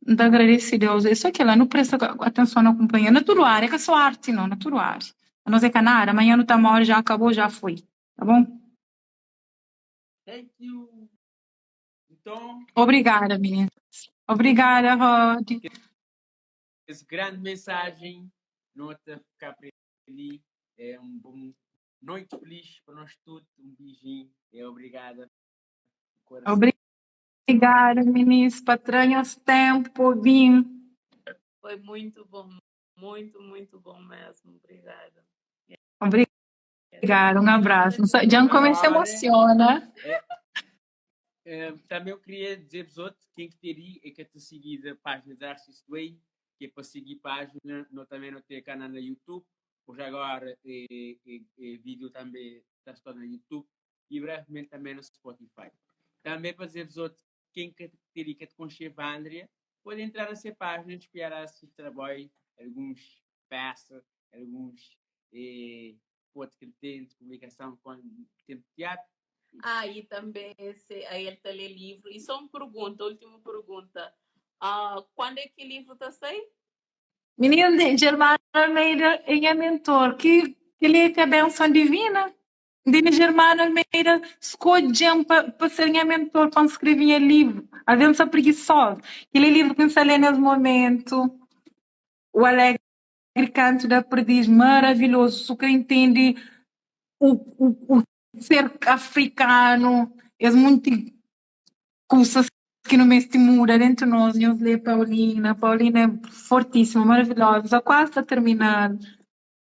N ta agradese Deus. É so kel-la, nu presta atenson na kunpanheru, na tudu ária, é ka so arti nau, na tudu ária. Anos é ka nada, amanhã nu ta móre, já akabou, já foi. Tá bom? Thank you. Então, Obrigada, meninas. Obrigada, Rod. Esse grande mensagem, não te ficar por ali. É um bom noite feliz para nós todos. Um beijinho e obrigada. Obrigada, meninas. Patranhas tempo, vim. Foi muito bom. Muito, muito bom mesmo. Obrigada. Obrigada, um abraço. Já começa a emociona. É, é, também eu queria dizer para os outros, quem que teria é que te seguir a página da Artist Way, que é para seguir página, nós também não tem canal no YouTube, porque agora é, é, é vídeo também está só no YouTube e brevemente também no Spotify. Também para dizer para os outros, quem que teria que te conhecer a Andrea, pode entrar nessa página, espiar esse trabalho, alguns peças, alguns eh, pode que tem de publicação com tempo de teatro. Ah, e também esse, aí ele está lendo livro. E só uma pergunta, última pergunta. Ah, quando é que o livro está saindo? Menino, Germano Almeida é meu mentor. Que, que ele é a benção divina. Dini Germano Almeida skodje-m pa, pa ser nha mentor pa N skrebe nha livru. Alvês N sta preguisoza. Kel é livru ki N sta lé nes momentu, O Alegre Canto da Perdiz, maravilhozu. Su ka intende u, u, u ser afrikanu, es munti kusas ki nu meste muda dentu nos. Nhos lé Paulina. Paulina é fortíssima, maravilhoza. N sta kuazi ta termina-l.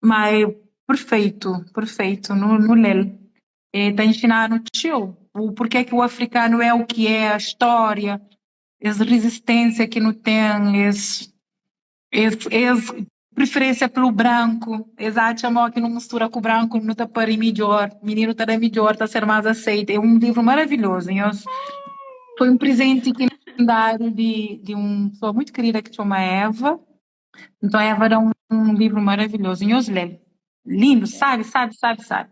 Ma é perfeitu, perfeitu, nu nu lê-l. E ta inxina-nu txeu o porquê ki o afrikanu é o ki é, a stória, es rizisténsia ki nu ten, es es es preferênsia pelu branku. Es atxa mo ki nu mistura ku branku nu ta pari midjór, mininu ta da midjór, ta ser más aseite. É un livru maravilhozu, nhos. Foi un prizenti ki N dadu di di un pesoa muitu kirida ki txoma Eva. Nton Eva da un livru maravilhozu. Nhos lê-l. Lindu, sabi, sabi, sabi, sabi.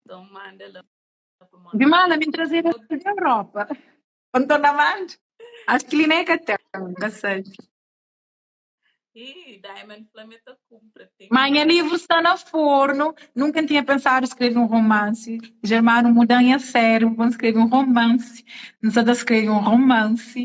Então manda lá. Di manda, mi traze di Europa. Nton na manda. Acho que li nem ka ten, ka sabe. Ih, Diamond fla ma ta kunpra. Tem Mas nha livro está na forno. Nunca tinha pensado escrever um romance. Germano muda nha cérebro para escrever um romance. Não sabe escrever um romance.